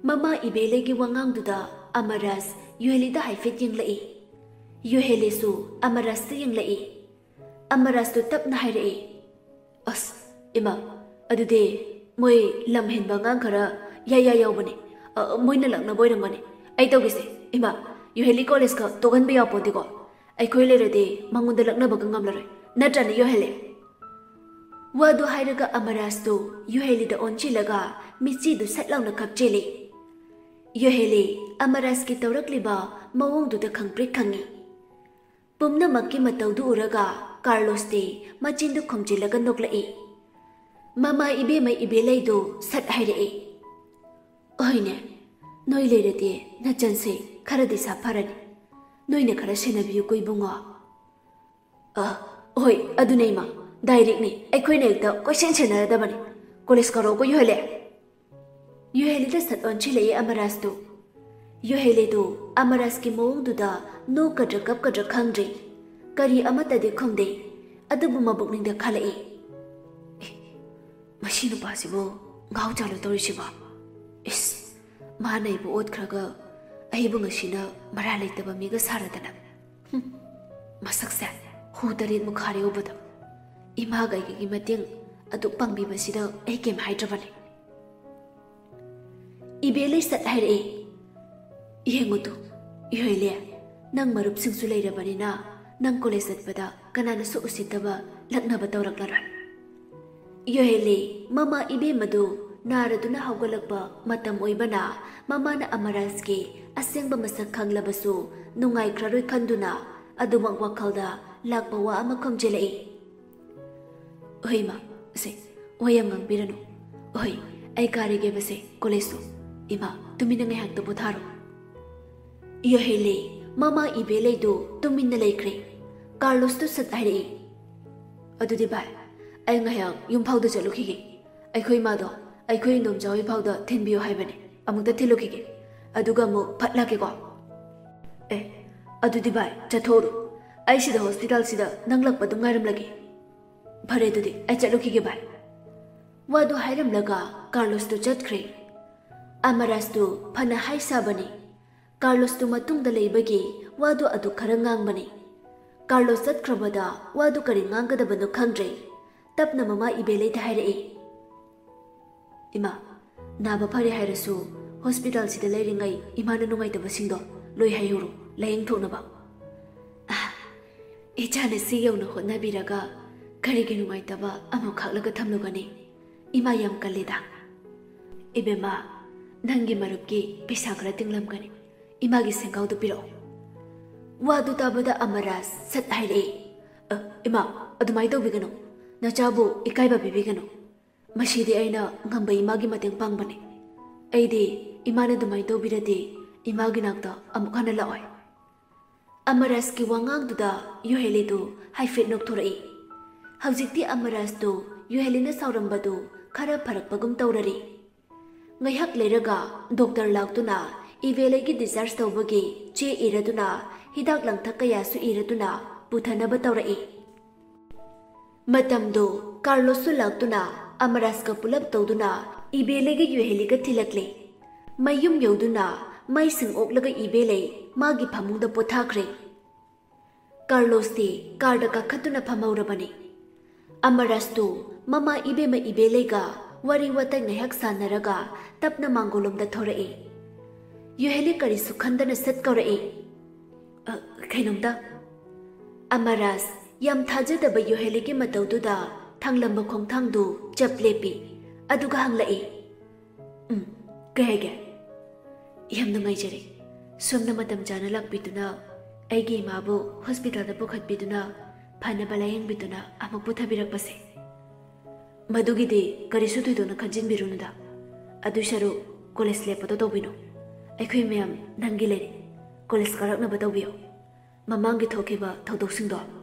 ꯃꯃꯥ ꯏꯕꯦꯂꯩꯒꯤ ꯋꯥꯉꯥꯡꯗꯨꯗ ꯑꯃꯔꯥꯖ ꯌꯨꯍꯦꯂꯤꯗ ꯍꯥꯏꯐꯦꯠ ꯌꯦꯡꯂꯛꯏ꯫ ꯌꯨꯍꯦꯂꯤꯁꯨ ꯑꯃꯔꯥꯖꯇ ꯌꯦꯡꯂꯛꯏ꯫ ꯑꯃꯔꯥꯖꯇꯨ ꯇꯞꯅ ꯍꯥꯏꯔꯛꯏ, "ꯑꯁ, ꯏꯃꯥ, ꯑꯗꯨꯗꯤ ꯃꯣꯏ ꯂꯝ ꯍꯦꯟꯕ ꯑꯉꯥꯡ ꯈꯔ ꯌꯥꯌꯥ ꯌꯥꯎꯕꯅꯦ꯫ ꯑ, ꯃꯣꯏꯅ ꯂꯛꯅꯕ ꯑꯣꯏꯔꯝꯒꯅꯤ꯫ ꯑꯩ ꯇꯧꯒꯦꯁꯦ, ꯏꯃꯥ, ꯌꯨꯍꯦꯂꯤ ꯀꯣꯂꯦꯖꯀ ꯇꯣꯛꯍꯟꯕ ꯌꯥꯄꯣꯟꯇꯦꯀꯣ꯫ ꯑꯩꯈꯣꯏ ꯂꯩꯔꯗꯤ ꯃꯉꯣꯟꯗ ꯂꯛꯅꯕꯒ ꯉꯝꯂꯔꯣꯏ꯫ ꯅꯠꯇ꯭ꯔꯅꯦ, ꯌꯨꯍꯦꯂꯤ?" ꯋꯥꯗꯨ ꯍꯥꯏꯔꯒ ꯑꯃꯔꯥꯖꯇꯨ ꯌꯨꯍꯦꯂꯤꯗ ꯑꯣꯟꯁꯤꯜꯂꯒ ꯃꯤꯠꯆꯤꯗꯨ ꯁꯠ ꯂꯥꯎꯅ ꯈꯞꯆꯤꯜꯂꯤ꯫ ꯌꯨꯍꯦꯂꯤ ꯑꯃꯔꯥꯖꯀꯤ ꯇꯧꯔꯛꯂꯤꯕ ꯃꯑꯣꯡꯗꯨꯗ ꯈꯪꯄ꯭ꯔꯦꯛ ꯈꯪꯉꯤ꯫ ꯄꯨꯝꯅꯃꯛꯀꯤ ꯃꯇꯧꯗꯨ ꯎꯔꯒ ꯀꯥꯔꯂꯣꯁꯇꯤ ꯃꯆꯤꯟꯗꯨ ꯈꯨꯝꯖꯤꯜꯂꯒ ꯅꯣꯛꯂꯛꯏ꯫ ꯃꯃꯥ ꯏꯕꯦꯝꯃ ꯏꯕꯦꯂꯩꯗꯨ ꯁꯠ ꯍꯥꯏꯔꯛꯏ, "ꯍꯣꯏꯅꯦ, ꯅꯣꯏ ꯂꯩꯔꯗꯤ ꯅꯆꯟꯁꯦ ꯈꯔꯗꯤ ꯁꯥꯐꯔꯅꯤ꯫ ꯅꯣꯏꯅ ꯈꯔ ꯁꯦꯟꯅꯕꯤꯌꯨꯀꯣ ꯏꯕꯨꯡꯉꯣ꯫" "ꯑ, ꯍꯣꯏ, ꯑꯗꯨꯅꯦ ꯏꯃꯥ, ꯗꯥꯏꯔꯦꯛꯅꯤ꯫ ꯑꯩꯈꯣꯏꯅ ꯍꯦꯛꯇ ꯀꯣꯏꯁꯦꯟ ꯁꯦꯟꯅꯔꯗꯕꯅꯤ꯫ ꯀꯣꯂꯦꯖ ꯀꯥꯔꯛꯑꯣꯀꯣ, ꯌꯨꯍꯦꯂꯦ?" ꯌꯨꯍꯦꯂꯤꯗ ꯁꯠ ꯑꯣꯟꯁꯤꯜꯂꯛꯏ ꯑꯃꯔꯥꯖꯇꯨ꯫ ꯌꯨꯍꯦꯂꯤꯗꯨ ꯑꯃꯔꯥꯖꯀꯤ ꯃꯑꯣꯡꯗꯨꯗ ꯅꯣꯛꯀꯗ꯭ꯔꯥ ꯀꯞꯀꯗ꯭ꯔꯥ ꯈꯪꯗ꯭ꯔꯤ꯫ ꯀꯔꯤ ꯑꯃꯠꯇꯗꯤ ꯈꯨꯝꯗꯦ꯫ ꯑꯗꯨꯕꯨ ꯃꯕꯨꯛꯅꯤꯡꯗ ꯈꯜꯂꯛꯏ, "ꯑꯦ, ꯃꯁꯤ ꯅꯨꯄꯥꯁꯤꯕꯨ ꯉꯥꯎ ꯆꯥꯜꯂꯨ ꯇꯧꯔꯤꯁꯤꯕꯣ? ꯏꯁ, ꯃꯥꯅ ꯑꯩꯕꯨ ꯑꯣꯠꯈ꯭ꯔꯒ ꯑꯩꯕꯨ ꯉꯁꯤꯅ ꯃꯔꯥ ꯂꯩꯇꯕ ꯃꯤꯒ ꯁꯥꯔꯗꯅ꯫ ꯍꯨꯝ, ꯃꯁꯛꯁꯦ ꯍꯨ ꯇꯔꯦꯠꯃꯨꯛ ꯈꯥꯔꯦ ꯎꯕꯗ꯫ ꯏꯃꯥꯒ ꯑꯩꯒꯒꯤ ꯃꯇꯦꯡ ꯑꯗꯨꯛ ꯄꯥꯡꯕꯤꯕꯁꯤꯗ ꯑꯩ ꯀꯩꯝ ꯍꯥꯏꯗ꯭ꯔꯕꯅꯤ꯫" ꯏꯕꯦꯂꯩ ꯁꯠ ꯍꯥꯏꯔꯛꯏ, "ꯌꯦꯡꯉꯨ ꯇꯨ, ꯏꯍꯣꯏꯂꯦ, ꯅꯪ ꯃꯔꯨꯞꯁꯤꯡꯁꯨ ꯂꯩꯔꯕꯅꯤꯅ ꯅꯪ ꯀꯣꯂꯦꯖ ꯆꯠꯄꯗ ꯀꯅꯥꯅꯁꯨ ꯎꯁꯤꯠꯇꯕ ꯂꯛꯅꯕ ꯇꯧꯔꯛꯂꯔꯣꯏ꯫" ꯌꯣꯍꯦꯂꯤ ꯃꯃꯥ ꯏꯕꯦꯝꯃꯗꯨ ꯅꯥꯔꯗꯨꯅ ꯍꯧꯒꯠꯂꯛꯄ ꯃꯇꯝ ꯑꯣꯏꯕꯅ ꯃꯃꯥꯅ ꯑꯃꯔꯥꯖꯀꯤ ꯑꯁꯦꯡꯕ ꯃꯁꯛ ꯈꯪꯂꯕꯁꯨ ꯅꯨꯡꯉꯥꯏꯈ꯭ꯔꯔꯣꯏ ꯈꯟꯗꯨꯅ ꯑꯗꯨꯃꯛ ꯋꯥꯈꯜꯗ ꯂꯥꯛꯄ ꯋꯥ ꯑꯃ ꯈꯣꯝꯖꯤꯜꯂꯛꯏ꯫ "ꯍꯣꯏ ꯏꯃꯥ, ꯁꯦ, ꯋꯥ ꯌꯥꯝ ꯉꯥꯡꯕꯤꯔꯅꯨ꯫ ꯍꯣꯏ, ꯑꯩ ꯀꯥꯔꯒꯦꯕꯁꯦ ꯀꯣꯂꯦꯖꯇꯣ꯫ ꯏꯃꯥ, ꯇꯨꯃꯤꯟꯅ ꯉꯥꯏꯍꯥꯛꯇ ꯄꯣꯊꯥꯔꯣ꯫" ꯌꯣꯍꯦꯂꯤ ꯃꯃꯥ ꯏꯕꯦꯂꯩꯗꯨ ꯇꯨꯃꯤꯟꯅ ꯂꯩꯈ꯭ꯔꯦ꯫ ꯀꯥꯔꯂꯣꯁꯇꯨ ꯁꯠ ꯍꯥꯏꯔꯛꯏ, "ꯑꯗꯨꯗꯤ ꯚꯥꯏ, ꯑꯩ ꯉꯥꯏꯍꯥꯛ ꯌꯨꯝ ꯐꯥꯎꯗ ꯆꯠꯂꯨꯈꯤꯒꯦ꯫ ꯑꯩꯈꯣꯏ ꯏꯃꯥꯗꯣ ꯑꯩꯈꯣꯏ ꯏꯟꯗꯣꯝꯆꯥ ꯍꯣꯏ ꯐꯥꯎꯗ ꯊꯤꯟꯕꯤꯌꯨ ꯍꯥꯏꯕꯅꯦ꯫ ꯑꯃꯨꯛꯇ ꯊꯤꯜꯂꯨꯈꯤꯒꯦ꯫ ꯑꯗꯨꯒ ꯑꯃꯨꯛ ꯐꯠ ꯂꯥꯛꯀꯦꯀꯣ꯫" "ꯑꯦ, ꯑꯗꯨꯗꯤ ꯚꯥꯏ, ꯆꯠꯊꯣꯛꯎꯔꯣ꯫ ꯑꯩ ꯁꯤꯗ ꯍꯣꯁꯄꯤꯇꯥꯜꯁꯤꯗ ꯅꯪ ꯂꯥꯛꯄ ꯑꯗꯨꯝ ꯉꯥꯏꯔꯝꯂꯒꯦ꯫" "ꯐꯔꯦ, ꯑꯗꯨꯗꯤ ꯑꯩ ꯆꯠꯂꯨꯈꯤꯒꯦ ꯚꯥꯏ꯫" ꯋꯥꯗꯨ ꯍꯥꯏꯔꯝꯂꯒ ꯀꯥꯔꯂꯣꯁꯇꯨ ꯆꯠꯈ꯭ꯔꯦ꯫ ꯑꯃꯔꯥꯖꯇꯨ ꯐꯅ ꯍꯥꯏ ꯁꯥꯕꯅꯤ꯫ ꯀꯥꯔꯂꯣꯁꯇꯨ ꯃꯇꯨꯡꯗ ꯂꯩꯕꯒꯤ ꯋꯥꯗꯨ ꯑꯗꯨ ꯈꯔ ꯉꯥꯡꯕꯅꯤ꯫ ꯀꯥꯔꯂꯣꯁ ꯆꯠꯈ꯭ꯔꯕꯗ ꯋꯥꯗꯨ ꯀꯔꯤ ꯉꯥꯡꯒꯗꯕꯅꯣ ꯈꯪꯗ꯭ꯔꯦ꯫ ꯇꯞꯅ ꯃꯃꯥ ꯏꯕꯦꯂꯩꯗ ꯍꯥꯏꯔꯛꯏ, "ꯏꯃꯥ, ꯅꯥꯕ ꯐꯔꯦ ꯍꯥꯏꯔꯁꯨ ꯍꯣꯁꯄꯤꯇꯥꯜꯁꯤꯗ ꯂꯩꯔꯤꯉꯩ ꯏꯃꯥꯅ ꯅꯨꯡꯉꯥꯏꯇꯕꯁꯤꯡꯗꯣ ꯂꯣꯏ ꯍꯥꯏꯍꯧꯔꯣ, ꯂꯥꯏꯌꯦꯡꯊꯣꯛꯅꯕ꯫" "ꯑꯥ, ꯏꯆꯥꯅ ꯁꯤ ꯌꯧꯅ ꯍꯣꯠꯅꯕꯤꯔꯒ ꯀꯔꯤꯒꯤ ꯅꯨꯡꯉꯥꯏꯇꯕ ꯑꯃꯨꯛ ꯈꯥꯛꯂꯒ ꯊꯝꯂꯨꯒꯅꯤ? ꯏꯃꯥ ꯌꯥꯝ ꯀꯜꯂꯤꯗ꯫" "ꯏꯕꯦꯝꯃ, ꯅꯪꯒꯤ ꯃꯔꯨꯞꯀꯤ ꯄꯩꯁꯥ ꯈꯔ ꯇꯤꯡꯂꯝꯒꯅꯤ, ꯏꯃꯥꯒꯤ ꯁꯦꯡꯒꯥꯎꯗꯨ ꯄꯤꯔꯛꯑꯣ꯫" ꯋꯥꯗꯨ ꯇꯥꯕꯗ ꯑꯃꯔꯥꯖ ꯁꯠ ꯍꯥꯏꯔꯛꯏ, "ꯑ, ꯏꯃꯥ, ꯑꯗꯨꯃꯥꯏꯅ ꯇꯧꯕꯤꯒꯅꯨ꯫ ꯅꯆꯥꯕꯨ ꯏꯀꯥꯏꯕ ꯄꯤꯕꯤꯒꯅꯨ꯫ ꯃꯁꯤꯗꯤ ꯑꯩꯅ ꯉꯝꯕ ꯏꯃꯥꯒꯤ ꯃꯇꯦꯡ ꯄꯥꯡꯕꯅꯤ꯫ ꯑꯩꯗꯤ ꯏꯃꯥꯅ ꯑꯗꯨꯃꯥꯏꯅ ꯇꯧꯕꯤꯔꯗꯤ ꯏꯃꯥꯒꯤ ꯅꯥꯛꯇ ꯑꯃꯨꯛ ꯍꯟꯅ ꯂꯥꯛꯑꯣꯏ꯫" ꯑꯃꯔꯥꯖꯀꯤ ꯋꯥꯉꯥꯡꯗꯨꯗ ꯌꯨꯍꯦꯂꯤꯗꯨ ꯍꯥꯏꯐꯦꯠ ꯅꯣꯛꯊꯣꯔꯛꯏ꯫ ꯍꯧꯖꯤꯛꯇꯤ ꯑꯃꯔꯥꯖꯇꯨ ꯌꯨꯍꯦꯂꯤꯅ ꯁꯥꯎꯔꯝꯕꯗꯨ ꯈꯔ ꯐꯔꯛꯄꯒꯨꯝ ꯇꯧꯔꯔꯤ꯫ ꯉꯥꯏꯍꯥꯛ ꯂꯩꯔꯒ ꯗꯣꯛꯇꯔ ꯂꯥꯛꯇꯨꯅ ꯏꯕꯦꯂꯩꯒꯤ discharge ꯇꯧꯕꯒꯤ ꯆꯦ ꯏꯔꯗꯨꯅ, ꯍꯤꯗꯥꯛ ꯂꯥꯡꯊꯛ ꯀꯌꯥꯁꯨ ꯏꯔꯗꯨꯅ ꯄꯨꯊꯅꯕ ꯇꯧꯔꯛꯏ꯫ ꯃꯇꯝꯗꯨ ꯀꯥꯔꯂꯣꯁꯁꯨ ꯂꯥꯛꯇꯨꯅ ꯑꯃꯔꯥꯖꯀ ꯄꯨꯂꯞ ꯇꯧꯗꯨꯅ ꯏꯕꯦꯂꯩꯒ ꯌꯨꯍꯦꯂꯤꯒ ꯊꯤꯜꯂꯛꯂꯦ꯫ ꯃꯌꯨꯝ ꯌꯧꯗꯨꯅ ꯃꯩꯁꯤꯡ ꯑꯣꯛꯂꯒ ꯏꯕꯦꯂꯩ ꯃꯥꯒꯤ ꯐꯃꯨꯡꯗ ꯄꯣꯊꯥꯈ꯭ꯔꯦ꯫ ꯀꯥꯔꯂꯣꯁꯇꯤ ꯀꯥꯔꯗ ꯀꯥꯈꯠꯇꯨꯅ ꯐꯝꯍꯧꯔꯕꯅꯤ꯫ ꯑꯃꯔꯥꯖꯇꯨ ꯃꯃꯥ ꯏꯕꯦꯝꯃ ꯏꯕꯦꯂꯩꯒ ꯋꯥꯔꯤ ꯋꯥꯇꯥꯏ ꯉꯥꯏꯍꯥꯛ ꯁꯥꯟꯅꯔꯒ ꯇꯞꯅ ꯃꯥꯡꯒꯣꯜꯂꯣꯝꯗ ꯊꯣꯔꯛꯏ꯫ ꯌꯨꯍꯦꯂꯤ ꯀꯔꯤꯁꯨ ꯈꯟꯗꯅ ꯁꯠ ꯀꯧꯔꯛꯏ, "ꯑ, ꯀꯩꯅꯣꯝꯇ?" ꯑꯃꯔꯥꯖ ꯌꯥꯝ ꯊꯥꯖꯗꯕ ꯌꯨꯍꯦꯂꯤꯒꯤ ꯃꯇꯧꯗꯨꯗ ꯊꯥꯡꯂꯝꯕ ꯈꯣꯡꯊꯥꯡꯗꯨ ꯆꯞ ꯂꯦꯞꯄꯤ꯫ ꯑꯗꯨꯒ ꯍꯪꯂꯛꯏ, "ꯎꯝ, ꯀꯩ ꯍꯥꯏꯒꯦ?" "ꯌꯥꯝ ꯅꯨꯡꯉꯥꯏꯖꯔꯦ, ꯁꯣꯝꯅ ꯃꯇꯝ ꯆꯥꯅ ꯂꯥꯛꯄꯤꯗꯨꯅ ꯑꯩꯒꯤ ꯏꯃꯥꯕꯨ ꯍꯣꯁꯄꯤꯇꯥꯜꯗ ꯄꯨꯈꯠꯄꯤꯗꯨꯅ ꯐꯅꯕ ꯂꯥꯌꯦꯡꯕꯤꯗꯨꯅ ꯑꯃꯨꯛ ꯄꯨꯊꯕꯤꯔꯛꯄꯁꯦ꯫ ꯃꯗꯨꯒꯤꯗꯤ ꯀꯔꯤꯁꯨ ꯊꯣꯏꯗꯣꯛꯅ ꯈꯟꯖꯤꯟꯕꯤꯔꯨꯅꯨꯗ꯫ ꯑꯗꯨꯏ ꯁꯔꯨꯛ ꯀꯣꯂꯦꯖ ꯂꯦꯞꯄꯗꯣ ꯇꯧꯕꯤꯅꯨ꯫ ꯑꯩꯈꯣꯏ ꯃꯌꯥꯝ ꯅꯪꯒꯤ ꯂꯩꯔꯤ꯫ ꯀꯣꯂꯦꯖ ꯀꯥꯔꯛꯅꯕ ꯇꯧꯕꯤꯌꯨ꯫ ꯃꯃꯥꯡꯒꯤ ꯊꯣꯛꯈꯤꯕ ꯊꯧꯗꯣꯛꯁꯤꯡꯗꯣ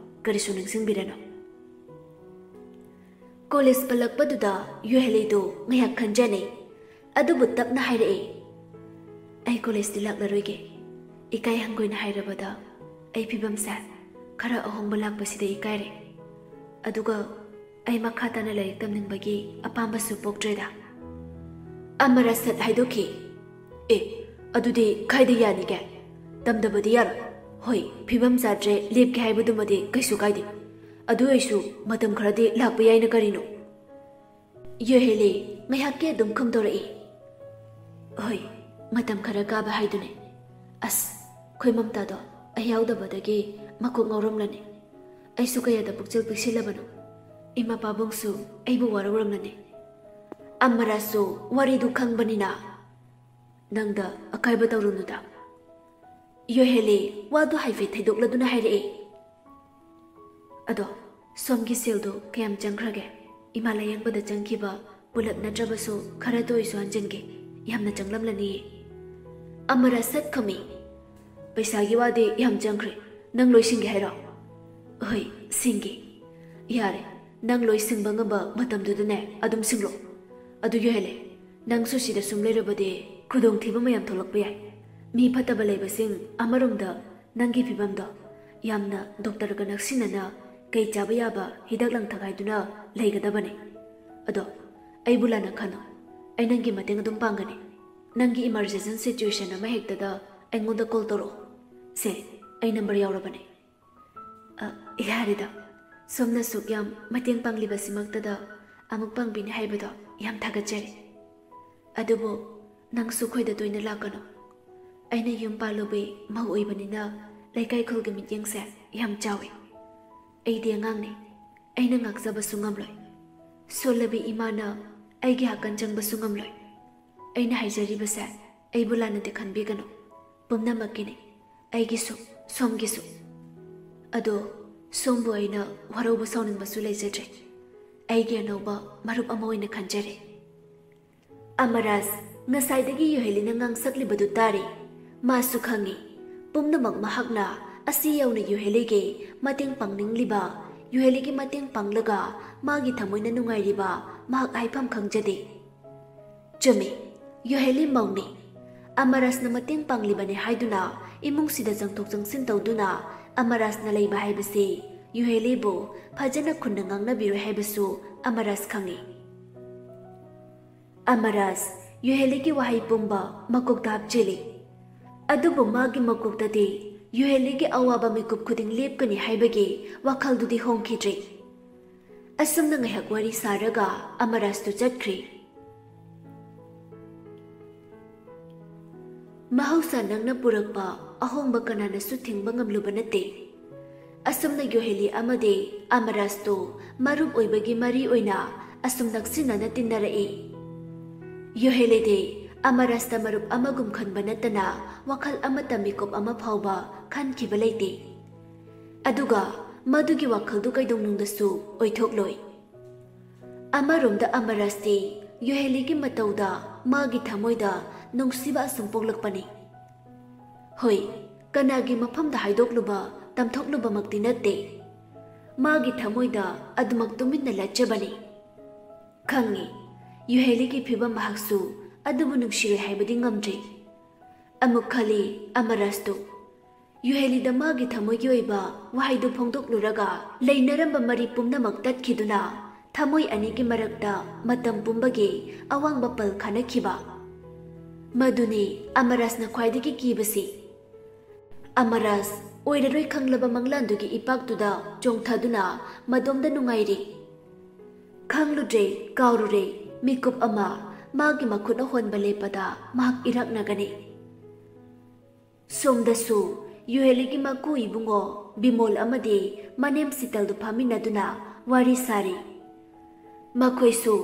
ꯀꯔꯤꯁꯨ ꯅꯤꯡꯁꯤꯡꯕꯤꯔꯅꯨ꯫ ꯀꯣꯂꯦꯖ ꯄꯜꯂꯛꯄꯗꯨꯗ ꯌꯨꯍꯦꯂꯤꯗꯨ ꯉꯥꯏꯍꯥꯛ ꯈꯟꯖꯅꯩ꯫ ꯑꯗꯨꯕꯨ ꯇꯞꯅ ꯍꯥꯏꯔꯛꯏ, "ꯑꯩ ꯀꯣꯂꯦꯖꯇꯤ ꯂꯥꯛꯂꯔꯣꯏꯒꯦ꯫ ꯏꯀꯥꯏ ꯍꯪꯒꯣꯏꯅ ꯍꯥꯏꯔꯕꯗ ꯑꯩ ꯐꯤꯕꯝꯁꯦ ꯈꯔ ꯑꯍꯣꯡꯕ ꯂꯥꯛꯄꯁꯤꯗ ꯏꯀꯥꯏꯔꯦ꯫ ꯑꯗꯨꯒ ꯑꯩ ꯃꯈꯥ ꯇꯥꯅ ꯂꯥꯏꯔꯤꯛ ꯇꯝꯅꯤꯡꯕꯒꯤ ꯑꯄꯥꯝꯕꯁꯨ ꯄꯣꯛꯇ꯭ꯔꯦꯗ꯫" ꯑꯃꯔ ꯁꯠ ꯍꯥꯏꯗꯣꯛꯈꯤ, "ꯑꯦ, ꯑꯗꯨꯗꯤ ꯀꯥꯏꯗ ꯌꯥꯅꯤꯒꯦ? ꯇꯝꯗꯕꯗꯤ ꯌꯥꯔꯣꯏ꯫ ꯍꯣꯏ, ꯐꯤꯕꯝ ꯆꯥꯗ꯭ꯔꯦ, ꯂꯦꯞꯀꯦ ꯍꯥꯏꯕꯗꯨꯃꯗꯤ ꯀꯩꯁꯨ ꯀꯥꯏꯗꯦ꯫ ꯑꯗꯨ ꯑꯣꯏꯁꯨ ꯃꯇꯝ ꯈꯔꯗꯤ ꯂꯥꯛꯄ ꯌꯥꯏꯅ ꯀꯔꯤꯅꯣ?" ꯌꯨꯍꯦꯂꯤ ꯉꯥꯏꯍꯥꯛꯀꯤ ꯑꯗꯨꯝ ꯈꯨꯝꯗꯣꯔꯛꯏ, "ꯍꯣꯏ, ꯃꯇꯝ ꯈꯔ ꯀꯥꯕ ꯍꯥꯏꯗꯨꯅꯤ꯫ ꯑꯁ, ꯑꯩꯈꯣꯏ ꯃꯝꯇꯥꯗꯣ ꯑꯩ ꯌꯥꯎꯗꯕꯗꯒꯤ ꯃꯀꯣꯛ ꯉꯥꯎꯔꯝꯂꯅꯤ꯫ ꯑꯩꯁꯨ ꯀꯌꯥꯗ ꯄꯨꯛꯆꯦꯜ ꯄꯤꯛꯁꯤꯜꯂꯕꯅꯣ? ꯏꯃꯥ ꯄꯥꯕꯨꯡꯁꯨ ꯑꯩꯕꯨ ꯋꯥꯔꯧꯔꯝꯂꯅꯤ꯫" ꯑꯃꯔꯥꯁꯨ ꯋꯥꯔꯤꯗꯨ ꯈꯪꯕꯅꯤꯅ, "ꯅꯪꯗ ꯑꯀꯥꯏꯕ ꯇꯧꯔꯨꯅꯨꯗ꯫" ꯌꯣꯍꯦꯂꯤ ꯋꯥꯗꯨ ꯍꯥꯏꯐꯦꯠ ꯊꯩꯗꯣꯛꯂꯗꯨꯅ ꯍꯥꯏꯔꯛꯏ, "ꯑꯗꯣ, ꯁꯣꯝꯒꯤ ꯁꯦꯜꯗꯨ ꯀꯌꯥꯝ ꯆꯪꯈ꯭ꯔꯒꯦ? ꯏꯃꯥ ꯂꯥꯌꯦꯡꯕꯗ ꯆꯪꯈꯤꯕ ꯄꯨꯂꯞ ꯅꯠꯇ꯭ꯔꯕꯁꯨ ꯈꯔꯇ ꯑꯣꯏꯁꯨ ꯍꯟꯖꯤꯟꯒꯦ꯫ ꯌꯥꯝꯅ ꯆꯪꯂꯝꯂꯅꯤꯌꯦ꯫" ꯑꯃꯔ ꯁꯠ ꯈꯨꯝꯃꯤ, "ꯄꯩꯁꯥꯒꯤ ꯋꯥꯗꯤ ꯌꯥꯝ ꯆꯪꯈ꯭ꯔꯦ꯫ ꯅꯪ ꯂꯣꯏ ꯁꯤꯡꯒꯦ ꯍꯥꯏꯔꯣ?" "ꯍꯣꯏ, ꯁꯤꯡꯒꯦ꯫" "ꯌꯥꯔꯦ, ꯅꯪ ꯂꯣꯏ ꯁꯤꯡꯕ ꯉꯝꯕ ꯃꯇꯝꯗꯨꯗꯅꯦ ꯑꯗꯨꯝ ꯁꯤꯡꯂꯣ꯫ ꯑꯗꯨ ꯌꯨꯍꯦꯂꯤ, ꯅꯪꯁꯨ ꯁꯤꯗ ꯁꯨꯝ ꯂꯩꯔꯕꯗꯤ ꯈꯨꯗꯣꯡꯊꯤꯕ ꯃꯌꯥꯝ ꯊꯣꯛꯂꯛꯄ ꯌꯥꯏ꯫ ꯃꯤ ꯐꯠꯇꯕ ꯂꯩꯕꯁꯤꯡ, ꯑꯃꯔꯣꯝꯗ ꯅꯪꯒꯤ ꯐꯤꯕꯝꯗꯣ ꯌꯥꯝꯅ ꯗꯣꯛꯇꯔꯒ ꯅꯛꯁꯤꯟꯅꯅ ꯀꯩ ꯆꯥꯕ ꯌꯥꯕ ꯍꯤꯗꯥꯛ ꯂꯥꯡꯊꯛ ꯍꯥꯏꯗꯨꯅ ꯂꯩꯒꯗꯕꯅꯦ꯫ ꯑꯗꯣ ꯑꯩꯕꯨ ꯂꯥꯟꯅ ꯈꯟꯅꯣ꯫ ꯑꯩ ꯅꯪꯒꯤ ꯃꯇꯦꯡ ꯑꯗꯨꯝ ꯄꯥꯡꯒꯅꯤ꯫ ꯅꯪꯒꯤ emergency situation ꯑꯃ ꯍꯦꯛꯇꯗ ꯑꯩꯉꯣꯟꯗ call ꯇꯧꯔꯛꯑꯣ꯫ ꯁꯦ, ꯑꯩ number ꯌꯥꯎꯔꯕꯅꯦ꯫" "ꯑ, ꯌꯥꯔꯦꯗ꯫ ꯁꯣꯝꯅ ꯁꯨꯛ ꯌꯥꯝ ꯃꯇꯦꯡ ꯄꯥꯡꯂꯤꯕꯁꯤꯃꯛꯇꯗ ꯑꯃꯨꯛ ꯄꯥꯡꯕꯤꯅꯤ ꯍꯥꯏꯕꯗꯣ ꯌꯥꯝ ꯊꯥꯒꯠꯆꯔꯤ꯫ ꯑꯗꯨꯕꯨ ꯅꯪꯁꯨ ꯑꯩꯈꯣꯏꯗ ꯇꯣꯏꯅ ꯂꯥꯛꯀꯅꯨ꯫ ꯑꯩꯅ ꯌꯨꯝ ꯄꯥꯜꯂꯨꯕꯤ ꯃꯧ ꯑꯣꯏꯕꯅꯤꯅ ꯂꯩꯀꯥꯏ ꯈꯨꯜꯒꯤ ꯃꯤꯠꯌꯦꯡꯁꯦ ꯌꯥꯝ ꯆꯥꯎꯏ꯫ ꯑꯩꯗꯤ ꯑꯉꯥꯡꯅꯤ, ꯑꯩꯅ ꯉꯥꯛꯆꯕꯁꯨ ꯉꯝꯂꯣꯏ꯫ ꯁꯣꯜꯂꯕꯤ ꯏꯃꯥꯅ ꯑꯩꯒꯤ ꯍꯥꯀꯟ ꯆꯪꯕꯁꯨ ꯉꯝꯂꯣꯏ꯫ ꯑꯩꯅ ꯍꯥꯏꯖꯔꯤꯕꯁꯦ ꯑꯩꯕꯨ ꯂꯥꯟꯅꯗꯤ ꯈꯟꯕꯤꯒꯅꯨ, ꯄꯨꯝꯅꯃꯛꯀꯤꯅꯤ, ꯑꯩꯒꯤꯁꯨ, ꯁꯣꯝꯒꯤꯁꯨ꯫ ꯑꯗꯣ ꯁꯣꯝꯕꯨ ꯑꯩꯅ ꯋꯥꯔꯧꯕ ꯁꯥꯎꯅꯤꯡꯕꯁꯨ ꯂꯩꯖꯗ꯭ꯔꯦ꯫ ꯑꯩꯒꯤ ꯑꯅꯧꯕ ꯃꯔꯨꯞ ꯑꯃ ꯑꯣꯏꯅ ꯈꯟꯖꯔꯦ꯫" ꯑꯃꯔꯥꯖ ꯉꯁꯥꯏꯗꯒꯤ ꯌꯨꯍꯦꯂꯤꯅ ꯉꯥꯡꯁꯛꯂꯤꯕꯗꯨ ꯇꯥꯔꯤ꯫ ꯃꯥꯁꯨ ꯈꯪꯏ, ꯄꯨꯝꯅꯃꯛ ꯃꯍꯥꯛꯅ ꯑꯁꯤ ꯌꯧꯅ ꯌꯨꯍꯦꯂꯤꯒꯤ ꯃꯇꯦꯡ ꯄꯥꯡꯅꯤꯡꯂꯤꯕ, ꯌꯨꯍꯦꯂꯤꯒꯤ ꯃꯇꯦꯡ ꯄꯥꯡꯂꯒ ꯃꯥꯒꯤ ꯊꯃꯣꯏꯅ ꯅꯨꯡꯉꯥꯏꯔꯤꯕ ꯃꯍꯥꯛ ꯍꯥꯏꯐꯝ ꯈꯪꯖꯗꯦ꯫ ꯆꯨꯝꯃꯤ, ꯌꯨꯍꯦꯂꯤ ꯃꯧꯅꯤ꯫ ꯑꯃꯔꯥꯁꯅ ꯃꯇꯦꯡ ꯄꯥꯡꯂꯤꯕꯅꯤ ꯍꯥꯏꯗꯨꯅ ꯏꯃꯨꯡꯁꯤꯗ ꯆꯪꯊꯣꯛ ꯆꯪꯁꯤꯟ ꯇꯧꯗꯨꯅ ꯑꯃꯔꯥꯁꯅ ꯂꯩꯕ ꯍꯥꯏꯕꯁꯤ ꯌꯨꯍꯦꯂꯤꯕꯨ ꯐꯖꯅ ꯈꯨꯟꯅ ꯉꯥꯡꯅꯕꯤꯔꯣꯏ ꯍꯥꯏꯕꯁꯨ ꯑꯃꯔꯥꯁ ꯈꯪꯏ꯫ ꯑꯃꯔꯥꯁ ꯌꯨꯍꯦꯂꯤꯒꯤ ꯋꯥꯍꯩ ꯄꯨꯝꯕ ꯃꯀꯣꯛꯇ ꯍꯥꯞꯆꯤꯜꯂꯤ꯫ ꯑꯗꯨꯕꯨ ꯃꯥꯒꯤ ꯃꯀꯣꯛꯇꯗꯤ ꯌꯨꯍꯦꯂꯤꯒꯤ ꯑꯋꯥꯕ ꯃꯤꯀꯨꯞ ꯈꯨꯗꯤꯡ ꯂꯦꯞꯀꯅꯤ ꯍꯥꯏꯕꯒꯤ ꯋꯥꯈꯜꯗꯨꯗꯤ ꯍꯣꯡꯈꯤꯗ꯭ꯔꯤ꯫ ꯑꯁꯨꯝꯅ ꯉꯥꯏꯍꯥꯛ ꯋꯥꯔꯤ ꯁꯥꯔꯒ ꯑꯃꯔꯥꯁꯇꯨ ꯆꯠꯈ꯭ꯔꯤ꯫ ꯃꯍꯧꯁꯥ ꯅꯪꯅ ꯄꯨꯔꯛꯄ ꯑꯍꯣꯡꯕ ꯀꯅꯥꯅꯁꯨ ꯊꯤꯡꯕ ꯉꯝꯂꯨꯕ ꯅꯠꯇꯦ꯫ ꯑꯁꯨꯝꯅ ꯌꯨꯍꯦꯂꯤ ꯑꯃꯗꯤ ꯑꯃꯔꯥꯁꯇꯨ ꯃꯔꯨꯞ ꯑꯣꯏꯕꯒꯤ ꯃꯔꯤ ꯑꯣꯏꯅ ꯑꯁꯨꯝ ꯅꯛꯁꯤꯟꯅꯅ ꯇꯤꯟꯅꯔꯛꯏ꯫ ꯌꯨꯍꯦꯂꯤꯗꯤ ꯑꯃꯔꯥꯁꯇ ꯃꯔꯨꯞ ꯑꯃꯒꯨꯝ ꯈꯟꯕ ꯅꯠꯇꯅ ꯋꯥꯈꯜ ꯑꯃꯠꯇ ꯃꯤꯀꯨꯞ ꯑꯃ ꯐꯥꯎꯕ ꯈꯟꯈꯤꯕ ꯂꯩꯇꯦ꯫ ꯑꯗꯨꯒ ꯃꯗꯨꯒꯤ ꯋꯥꯈꯜꯗꯨ ꯀꯩꯗꯧꯅꯨꯡꯗꯁꯨ ꯑꯣꯏꯊꯣꯛꯂꯣꯏ꯫ ꯑꯃꯔꯣꯝꯗ ꯑꯃꯔꯥꯁꯇꯤ ꯌꯨꯍꯦꯂꯤꯒꯤ ꯃꯇꯧꯗ ꯃꯥꯒꯤ ꯊꯃꯣꯏꯗ ꯅꯨꯡꯁꯤꯕ ꯑꯁꯨꯝ ꯄꯣꯛꯂꯛꯄꯅꯤ꯫ ꯍꯣꯏ, ꯀꯅꯥꯒꯤ ꯃꯐꯝꯗ ꯍꯥꯏꯗꯣꯛꯂꯨꯕ, ꯇꯝꯊꯣꯛꯂꯨꯕꯃꯛꯇꯤ ꯅꯠꯇꯦ꯫ ꯃꯥꯒꯤ ꯊꯃꯣꯏꯗ ꯑꯗꯨꯃꯛ ꯇꯨꯃꯤꯟꯅ ꯂꯠꯆꯕꯅꯤ꯫ ꯈꯪꯉꯤ, ꯌꯨꯍꯦꯂꯤꯒꯤ ꯐꯤꯕꯝ ꯃꯍꯥꯛꯁꯨ ꯑꯗꯨꯕꯨ ꯅꯨꯡꯁꯤꯔꯣꯏ ꯍꯥꯏꯕꯗꯤ ꯉꯝꯗ꯭ꯔꯤ꯫ ꯑꯃꯨꯛ ꯈꯜꯂꯤ ꯑꯃꯔꯥꯁꯇꯨ꯫ ꯌꯨꯍꯦꯂꯤꯗ ꯃꯥꯒꯤ ꯊꯃꯣꯏꯒꯤ ꯑꯣꯏꯕ ꯋꯥꯍꯩꯗꯨ ꯐꯣꯡꯗꯣꯛꯂꯨꯔꯒ ꯂꯩꯅꯔꯝꯕ ꯃꯔꯤ ꯄꯨꯝꯅꯃꯛ ꯇꯠꯈꯤꯗꯨꯅ ꯊꯃꯣꯏ ꯑꯅꯤꯒꯤ ꯃꯔꯛꯇ ꯃꯇꯝ ꯄꯨꯝꯕꯒꯤ ꯑꯋꯥꯡꯕ ꯄꯜ ꯈꯥꯅꯈꯤꯕ꯫ ꯃꯗꯨꯅꯤ ꯑꯃꯔꯥꯁꯅ ꯈ꯭ꯋꯥꯏꯗꯒꯤ ꯀꯤꯕꯁꯤ꯫ ꯑꯃꯔꯥꯁ ꯑꯣꯏꯔꯔꯣꯏ ꯈꯪꯂꯕ ꯃꯪꯂꯥꯟꯗꯨꯒꯤ ꯏꯄꯥꯛꯇꯨꯗ ꯆꯣꯡꯊꯗꯨꯅ ꯃꯗꯣꯝꯗ ꯅꯨꯡꯉꯥꯏꯔꯤ꯫ ꯈꯪꯂꯨꯗ꯭ꯔꯦ, ꯀꯥꯎꯔꯨꯔꯦ, ꯃꯤꯀꯨꯞ ꯑꯃ ꯃꯥꯒꯤ ꯃꯈꯨꯠꯅ ꯍꯣꯟꯕ ꯂꯦꯞꯄꯗ ꯃꯍꯥꯛ ꯏꯔꯥꯛꯅꯒꯅꯤ꯫ ꯁꯣꯝꯗꯁꯨ ꯌꯨꯍꯦꯂꯤꯒꯤ ꯃꯀꯨ ꯏꯕꯨꯡꯉꯣ ꯕꯤꯃꯣꯜ ꯑꯃꯗꯤ ꯃꯅꯦꯝ ꯁꯤꯇꯜꯗꯨ ꯐꯝꯃꯤꯟꯅꯗꯨꯅ ꯋꯥꯔꯤ ꯁꯥꯔꯤ꯫ ꯃꯈꯣꯏꯁꯨ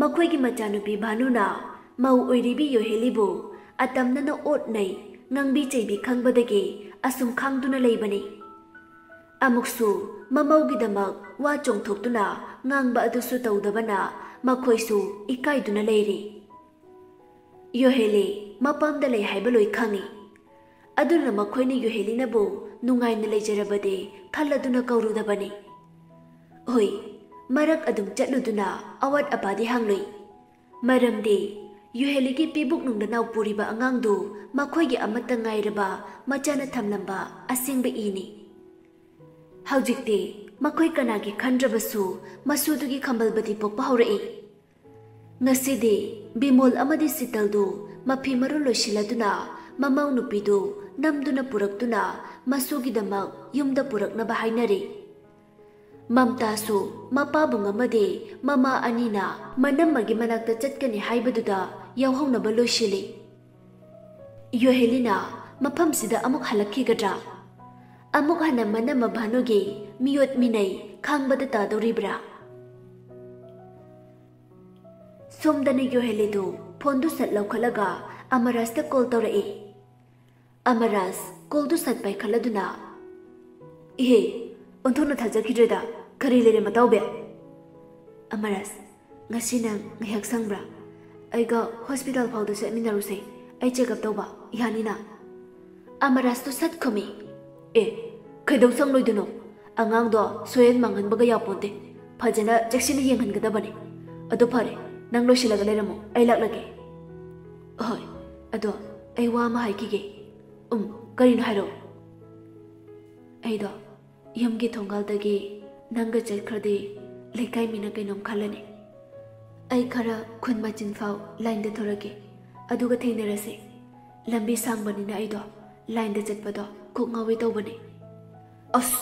ꯃꯈꯣꯏꯒꯤ ꯃꯆꯥꯅꯨꯄꯤ ꯚꯥꯅꯨꯅ ꯃꯧ ꯑꯣꯏꯔꯤꯕꯤ ꯌꯨꯍꯦꯂꯤꯕꯨ ꯑꯇꯝꯅꯅ ꯑꯣꯠꯅꯩ, ꯉꯥꯡꯕꯤ ꯆꯩꯕꯤ ꯈꯪꯕꯗꯒꯤ ꯑꯁꯨꯝ ꯈꯥꯡꯗꯨꯅ ꯂꯩꯕꯅꯤ꯫ ꯑꯃꯨꯛꯁꯨ ꯃꯃꯧꯒꯤꯗꯃꯛ ꯋꯥ ꯆꯣꯡꯊꯣꯛꯇꯨꯅ ꯉꯥꯡꯕ ꯑꯗꯨꯁꯨ ꯇꯧꯗꯕꯅ ꯃꯈꯣꯏꯁꯨ ꯏꯀꯥꯏꯗꯨꯅ ꯂꯩꯔꯤ꯫ ꯌꯣꯍꯦꯂꯤ ꯃꯄꯥꯝꯗ ꯂꯩ ꯍꯥꯏꯕ ꯂꯣꯏ ꯈꯪꯏ꯫ ꯑꯗꯨꯅ ꯃꯈꯣꯏꯅ ꯌꯨꯍꯦꯂꯤꯅꯕꯨ ꯅꯨꯡꯉꯥꯏꯅ ꯂꯩꯖꯔꯕꯗꯤ ꯈꯜꯂꯗꯨꯅ ꯀꯧꯔꯨꯗꯕꯅꯤ꯫ ꯍꯣꯏ, ꯃꯔꯛ ꯑꯗꯨꯝ ꯆꯠꯂꯨꯗꯨꯅ ꯑꯋꯥꯠ ꯑꯄꯥꯗꯤ ꯍꯪꯂꯨꯏ꯫ ꯃꯔꯝꯗꯤ ꯌꯨꯍꯦꯂꯤꯒꯤ ꯄꯤꯕꯨꯛꯅꯨꯡꯗ ꯅꯥꯎ ꯄꯨꯔꯤꯕ ꯑꯉꯥꯡꯗꯨ ꯃꯈꯣꯏꯒꯤ ꯑꯃꯠꯇ ꯉꯥꯏꯔꯕ ꯃꯆꯥꯅ ꯊꯝꯂꯝꯕ ꯑꯁꯦꯡꯕ ꯏꯅꯤ꯫ ꯍꯧꯖꯤꯛꯇꯤ ꯃꯈꯣꯏ ꯀꯅꯥꯒꯤ ꯈꯟꯗ꯭ꯔꯕꯁꯨ ꯃꯁꯨꯗꯨꯒꯤ ꯈꯝꯕꯜꯕꯗꯤ ꯄꯣꯛꯄ ꯍꯧꯔꯛꯏ꯫ ꯉꯁꯤꯗꯤ ꯕꯤꯃꯣꯜ ꯑꯃꯗꯤ ꯁꯤꯇꯜꯗꯨ ꯃꯐꯤ ꯃꯔꯣꯜ ꯂꯣꯏꯁꯤꯜꯂꯗꯨꯅ ꯃꯃꯧ ꯅꯨꯄꯤꯗꯨ ꯅꯝꯗꯨꯅ ꯄꯨꯔꯛꯇꯨꯅ ꯃꯁꯨꯒꯤꯗꯃꯛ ꯌꯨꯝꯗ ꯄꯨꯔꯛꯅꯕ ꯍꯥꯏꯅꯔꯤ꯫ ꯃꯝꯇꯥꯁꯨ ꯃꯄꯥꯕꯨꯡ ꯑꯃꯗꯤ ꯃꯃꯥ ꯑꯅꯤꯅ ꯃꯅꯝꯃꯒꯤ ꯃꯅꯥꯛꯇ ꯆꯠꯀꯅꯤ ꯍꯥꯏꯕꯗꯨꯗ ꯌꯥꯎꯍꯧꯅꯕ ꯂꯣꯏꯁꯤꯜꯂꯤ꯫ ꯌꯨꯍꯦꯂꯤꯅ ꯃꯐꯝꯁꯤꯗ ꯑꯃꯨꯛ ꯍꯜꯂꯛꯈꯤꯒꯗ꯭ꯔꯥ? ꯑꯃꯨꯛ ꯍꯟꯅ ꯃꯅꯝꯃ ꯚꯥꯅꯨꯒꯤ ꯃꯤꯑꯣꯠ ꯃꯤꯅꯩ ꯈꯥꯡꯕꯗ ꯇꯥꯗꯧꯔꯤꯕ꯭ꯔꯥ? ꯁꯣꯝꯗꯅ ꯌꯨꯍꯦꯂꯤꯗꯨ ꯐꯣꯟꯗꯨ ꯁꯠ ꯂꯧꯈꯠꯂꯒ ꯑꯃꯔꯥꯖꯇ ꯀꯣꯜ ꯇꯧꯔꯛꯏ꯫ ꯑꯃꯔꯥꯖ ꯀꯣꯜꯗꯨ ꯁꯠ ꯄꯥꯏꯈꯠꯂꯗꯨꯅ, "ꯏꯍꯦ, ꯑꯣꯟꯊꯣꯛꯅ ꯊꯥꯖꯈꯤꯗ꯭ꯔꯦꯗ꯫ ꯀꯔꯤ ꯂꯩꯔꯦ ꯃꯇꯥꯎꯕꯤ?" "ꯑꯃꯔꯥꯖ, ꯉꯁꯤ ꯅꯪ ꯉꯥꯏꯍꯥꯛ ꯁꯪꯕ꯭ꯔꯥ? ꯑꯩꯒ ꯍꯣꯁꯄꯤꯇꯥꯜ ꯐꯥꯎꯗ ꯆꯠꯃꯤꯟꯅꯔꯨꯁꯦ꯫ ꯑꯩ ꯆꯦꯛꯑꯞ ꯇꯧꯕ ꯌꯥꯅꯤꯅ?" ꯑꯃꯔꯥꯖꯇꯨ ꯁꯠ ꯈꯨꯝꯃꯤ, "ꯑꯦ, ꯀꯩꯗꯧ ꯁꯪꯂꯣꯏꯗꯣꯏꯅꯣ? ꯑꯉꯥꯡꯗꯣ ꯁꯣꯏꯍꯟ ꯃꯥꯡꯍꯟꯕꯒ ꯌꯥꯄꯣꯟꯇꯦ꯫ ꯐꯖꯅ ꯆꯦꯛꯁꯤꯟꯅ ꯌꯦꯡꯍꯟꯒꯗꯕꯅꯤ꯫ ꯑꯗꯨ ꯐꯔꯦ, ꯅꯪ ꯂꯣꯏꯁꯤꯜꯂꯒ ꯂꯩꯔꯝꯃꯣ, ꯑꯩ ꯂꯥꯛꯂꯒꯦ꯫" "ꯍꯣꯏ, ꯑꯗꯣ ꯑꯩ ꯋꯥ ꯑꯃ ꯍꯥꯏꯈꯤꯒꯦ꯫" "ꯎꯝ, ꯀꯔꯤꯅꯣ ꯍꯥꯏꯔꯛꯑꯣ꯫" "ꯑꯩꯗꯣ ꯌꯨꯝꯒꯤ ꯊꯣꯡꯒꯥꯜꯗꯒꯤ ꯅꯪꯒ ꯆꯠꯈ꯭ꯔꯗꯤ ꯂꯩꯀꯥꯏ ꯃꯤꯅ ꯀꯩꯅꯣꯝ ꯈꯜꯂꯅꯤ꯫ ꯑꯩ ꯈꯔ ꯈꯨꯟ ꯃꯆꯤꯟ ꯐꯥꯎ ꯂꯥꯏꯟꯗ ꯊꯣꯔꯛꯀꯦ, ꯑꯗꯨꯒ ꯊꯦꯡꯅꯔꯁꯦ꯫ ꯂꯝꯕꯤ ꯁꯥꯡꯕꯅꯤꯅ ꯑꯩꯗꯣ ꯂꯥꯏꯟꯗ ꯆꯠꯄꯗꯣ ꯀꯣꯛ ꯉꯥꯎꯋꯦ ꯇꯧꯕꯅꯦ꯫" "ꯑꯁ,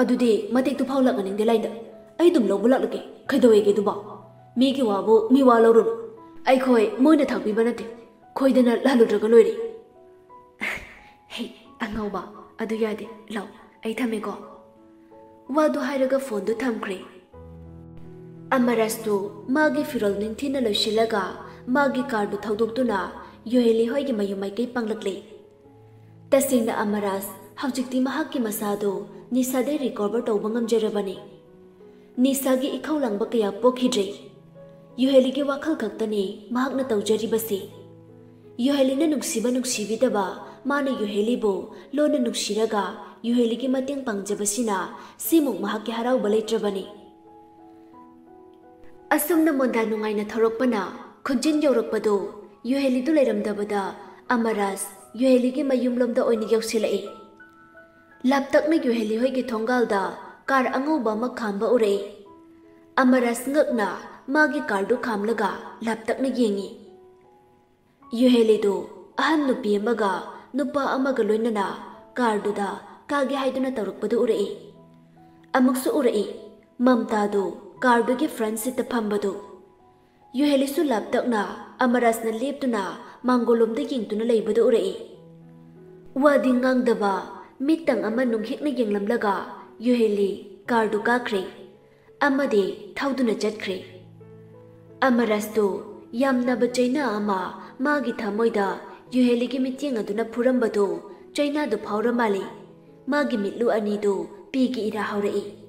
ꯑꯗꯨꯗꯤ ꯃꯇꯦꯛꯇꯨ ꯐꯥꯎ ꯂꯥꯛꯅꯅꯤꯡꯗꯦ ꯂꯥꯏꯟꯗ꯫ ꯑꯩ ꯑꯗꯨꯝ ꯂꯧꯕ ꯂꯥꯛꯂꯒꯦ꯫ ꯀꯩꯗꯧꯋꯦꯒꯦ ꯑꯗꯨꯕꯣ? ꯃꯤꯒꯤ ꯋꯥꯕꯨ ꯃꯤ ꯋꯥ ꯂꯧꯔꯨꯅꯨ꯫ ꯑꯩꯈꯣꯏ ꯃꯣꯏꯅ ꯊꯥꯛꯄꯤꯕ ꯅꯠꯇꯦ꯫ ꯈꯣꯏꯗꯅ ꯂꯥꯜꯂꯨꯗ꯭ꯔꯒ ꯂꯣꯏꯔꯦ꯫" "ꯍꯦ, ꯑꯉꯥꯎꯕ, ꯑꯗꯨ ꯌꯥꯗꯦ꯫ ꯂꯥꯎ, ꯑꯩ ꯊꯝꯃꯦꯀꯣ꯫" ꯋꯥꯗꯨ ꯍꯥꯏꯔꯒ ꯐꯣꯟꯗꯨ ꯊꯝꯈ꯭ꯔꯦ꯫ ꯑꯃꯔꯥꯖꯇꯨ ꯃꯥꯒꯤ ꯐꯤꯔꯣꯜ ꯅꯤꯡꯊꯤꯅ ꯂꯣꯏꯁꯤꯜꯂꯒ ꯃꯥꯒꯤ ꯀꯥꯔꯗꯨ ꯊꯧꯗꯣꯛꯇꯨꯅ ꯌꯨꯍꯦꯂꯤ ꯍꯣꯏꯒꯤ ꯃꯌꯨꯝ ꯃꯥꯏꯀꯩ ꯄꯥꯡꯂꯛꯂꯦ꯫ ꯇꯁꯦꯡꯅ ꯑꯃꯔꯥꯖ ꯍꯧꯖꯤꯛꯇꯤ ꯃꯍꯥꯛꯀꯤ ꯃꯁꯥꯗꯨ ꯅꯤꯁꯥꯗꯩ ꯔꯤꯀꯣꯚꯔ ꯇꯧꯕ ꯉꯝꯖꯔꯕꯅꯤ꯫ ꯅꯤꯁꯥꯒꯤ ꯏꯈꯧ ꯂꯥꯡꯕ ꯀꯌꯥ ꯄꯣꯛꯈꯤꯗ꯭ꯔꯦ꯫ ꯌꯨꯍꯦꯂꯤꯒꯤ ꯋꯥꯈꯜ ꯈꯛꯇꯅꯤ ꯃꯍꯥꯛꯅ ꯇꯧꯖꯔꯤꯕꯁꯤ꯫ ꯌꯨꯍꯦꯂꯤꯅ ꯅꯨꯡꯁꯤꯕ ꯅꯨꯡꯁꯤꯕꯤꯗꯕ ꯃꯥꯅ ꯌꯨꯍꯦꯂꯤꯕꯨ ꯂꯣꯟꯅ ꯅꯨꯡꯁꯤꯔꯒ ꯌꯨꯍꯦꯂꯤꯒꯤ ꯃꯇꯦꯡ ꯄꯥꯡꯖꯕꯁꯤꯅ ꯁꯤꯃꯨꯛ ꯃꯍꯥꯛꯀꯤ ꯍꯔꯥꯎꯕ ꯂꯩꯇ꯭ꯔꯕꯅꯤ꯫ ꯑꯁꯨꯝꯅ ꯃꯣꯟꯗꯥ ꯅꯨꯡꯉꯥꯏꯅ ꯊꯧꯔꯛꯄꯅ ꯈꯨꯟꯖꯤꯟ ꯌꯧꯔꯛꯄꯗꯨ ꯌꯨꯍꯦꯂꯤꯗꯨ ꯂꯩꯔꯝꯗꯕꯗ ꯑꯃꯔꯥꯖ ꯌꯨꯍꯦꯂꯤꯒꯤ ꯃꯌꯨꯝꯂꯣꯝꯗ ꯑꯣꯏꯅ ꯌꯧꯁꯤꯜꯂꯛꯏ꯫ ꯂꯥꯞꯇꯛꯅ ꯌꯨꯍꯦꯂꯤ ꯍꯣꯏꯒꯤ ꯊꯣꯡꯒꯥꯜꯗ ꯀꯥꯔ ꯑꯉꯧꯕ ꯑꯃ ꯈꯥꯝꯕ ꯎꯔꯛꯏ꯫ ꯑꯃꯔꯥꯖ ꯉꯛꯅ ꯃꯥꯒꯤ ꯀꯥꯔꯗꯨ ꯈꯥꯝꯂꯒ ꯂꯥꯞꯇꯛꯅ ꯌꯦꯡꯉꯤ꯫ ꯌꯨꯍꯦꯂꯤꯗꯨ ꯑꯍꯟ ꯅꯨꯄꯤ ꯑꯃꯒ ꯅꯨꯄꯥ ꯑꯃꯒ ꯂꯣꯏꯅꯅ ꯀꯥꯔꯗꯨꯗ ꯀꯥꯒꯦ ꯍꯥꯏꯗꯨꯅ ꯇꯧꯔꯛꯄꯗꯨ ꯎꯔꯛꯏ꯫ ꯑꯃꯨꯛꯁꯨ ꯎꯔꯛꯏ, ꯃꯝꯇꯥꯗꯨ ꯀꯥꯔꯗꯨꯒꯤ ꯐ꯭ꯔꯟꯠ ꯁꯤꯠꯇ ꯐꯝꯕꯗꯨ꯫ ꯌꯨꯍꯦꯂꯤꯁꯨ ꯂꯥꯞꯇꯛꯅ ꯑꯃꯔꯥꯖꯅ ꯂꯦꯞꯇꯨꯅ ꯃꯥꯡꯒꯣꯜꯂꯣꯝꯗ ꯌꯦꯡꯗꯨꯅ ꯂꯩꯕꯗꯨ ꯎꯔꯛꯏ꯫ ꯋꯥꯗꯤ ꯉꯥꯡꯗꯕ, ꯃꯤꯠꯇꯪ ꯑꯃ ꯅꯨꯡꯍꯤꯛꯅ ꯌꯦꯡꯂꯝꯂꯒ ꯌꯨꯍꯦꯂꯤ ꯀꯥꯔꯗꯨ ꯀꯥꯈ꯭ꯔꯦ ꯑꯃꯗꯤ ꯊꯧꯗꯨꯅ ꯆꯠꯈ꯭ꯔꯦ꯫ ꯑꯃꯔꯥꯖꯇꯨ ꯌꯥꯝꯅꯕ ꯆꯩꯅꯥ ꯑꯃ ꯃꯥꯒꯤ ꯊꯃꯣꯏꯗ ꯌꯨꯍꯦꯂꯤꯒꯤ ꯃꯤꯠꯌꯦꯡ ꯑꯗꯨꯅ ꯐꯨꯔꯝꯕꯗꯨ ꯆꯩꯅꯥꯗꯨ ꯐꯥꯎꯔ ꯃꯥꯜꯂꯤ꯫ ꯃꯥꯒꯤ ꯃꯤꯠꯂꯨ ꯑꯅꯤꯗꯨ ꯄꯤꯒꯤ ꯏꯔꯥ ꯍꯧꯔꯛꯏ꯫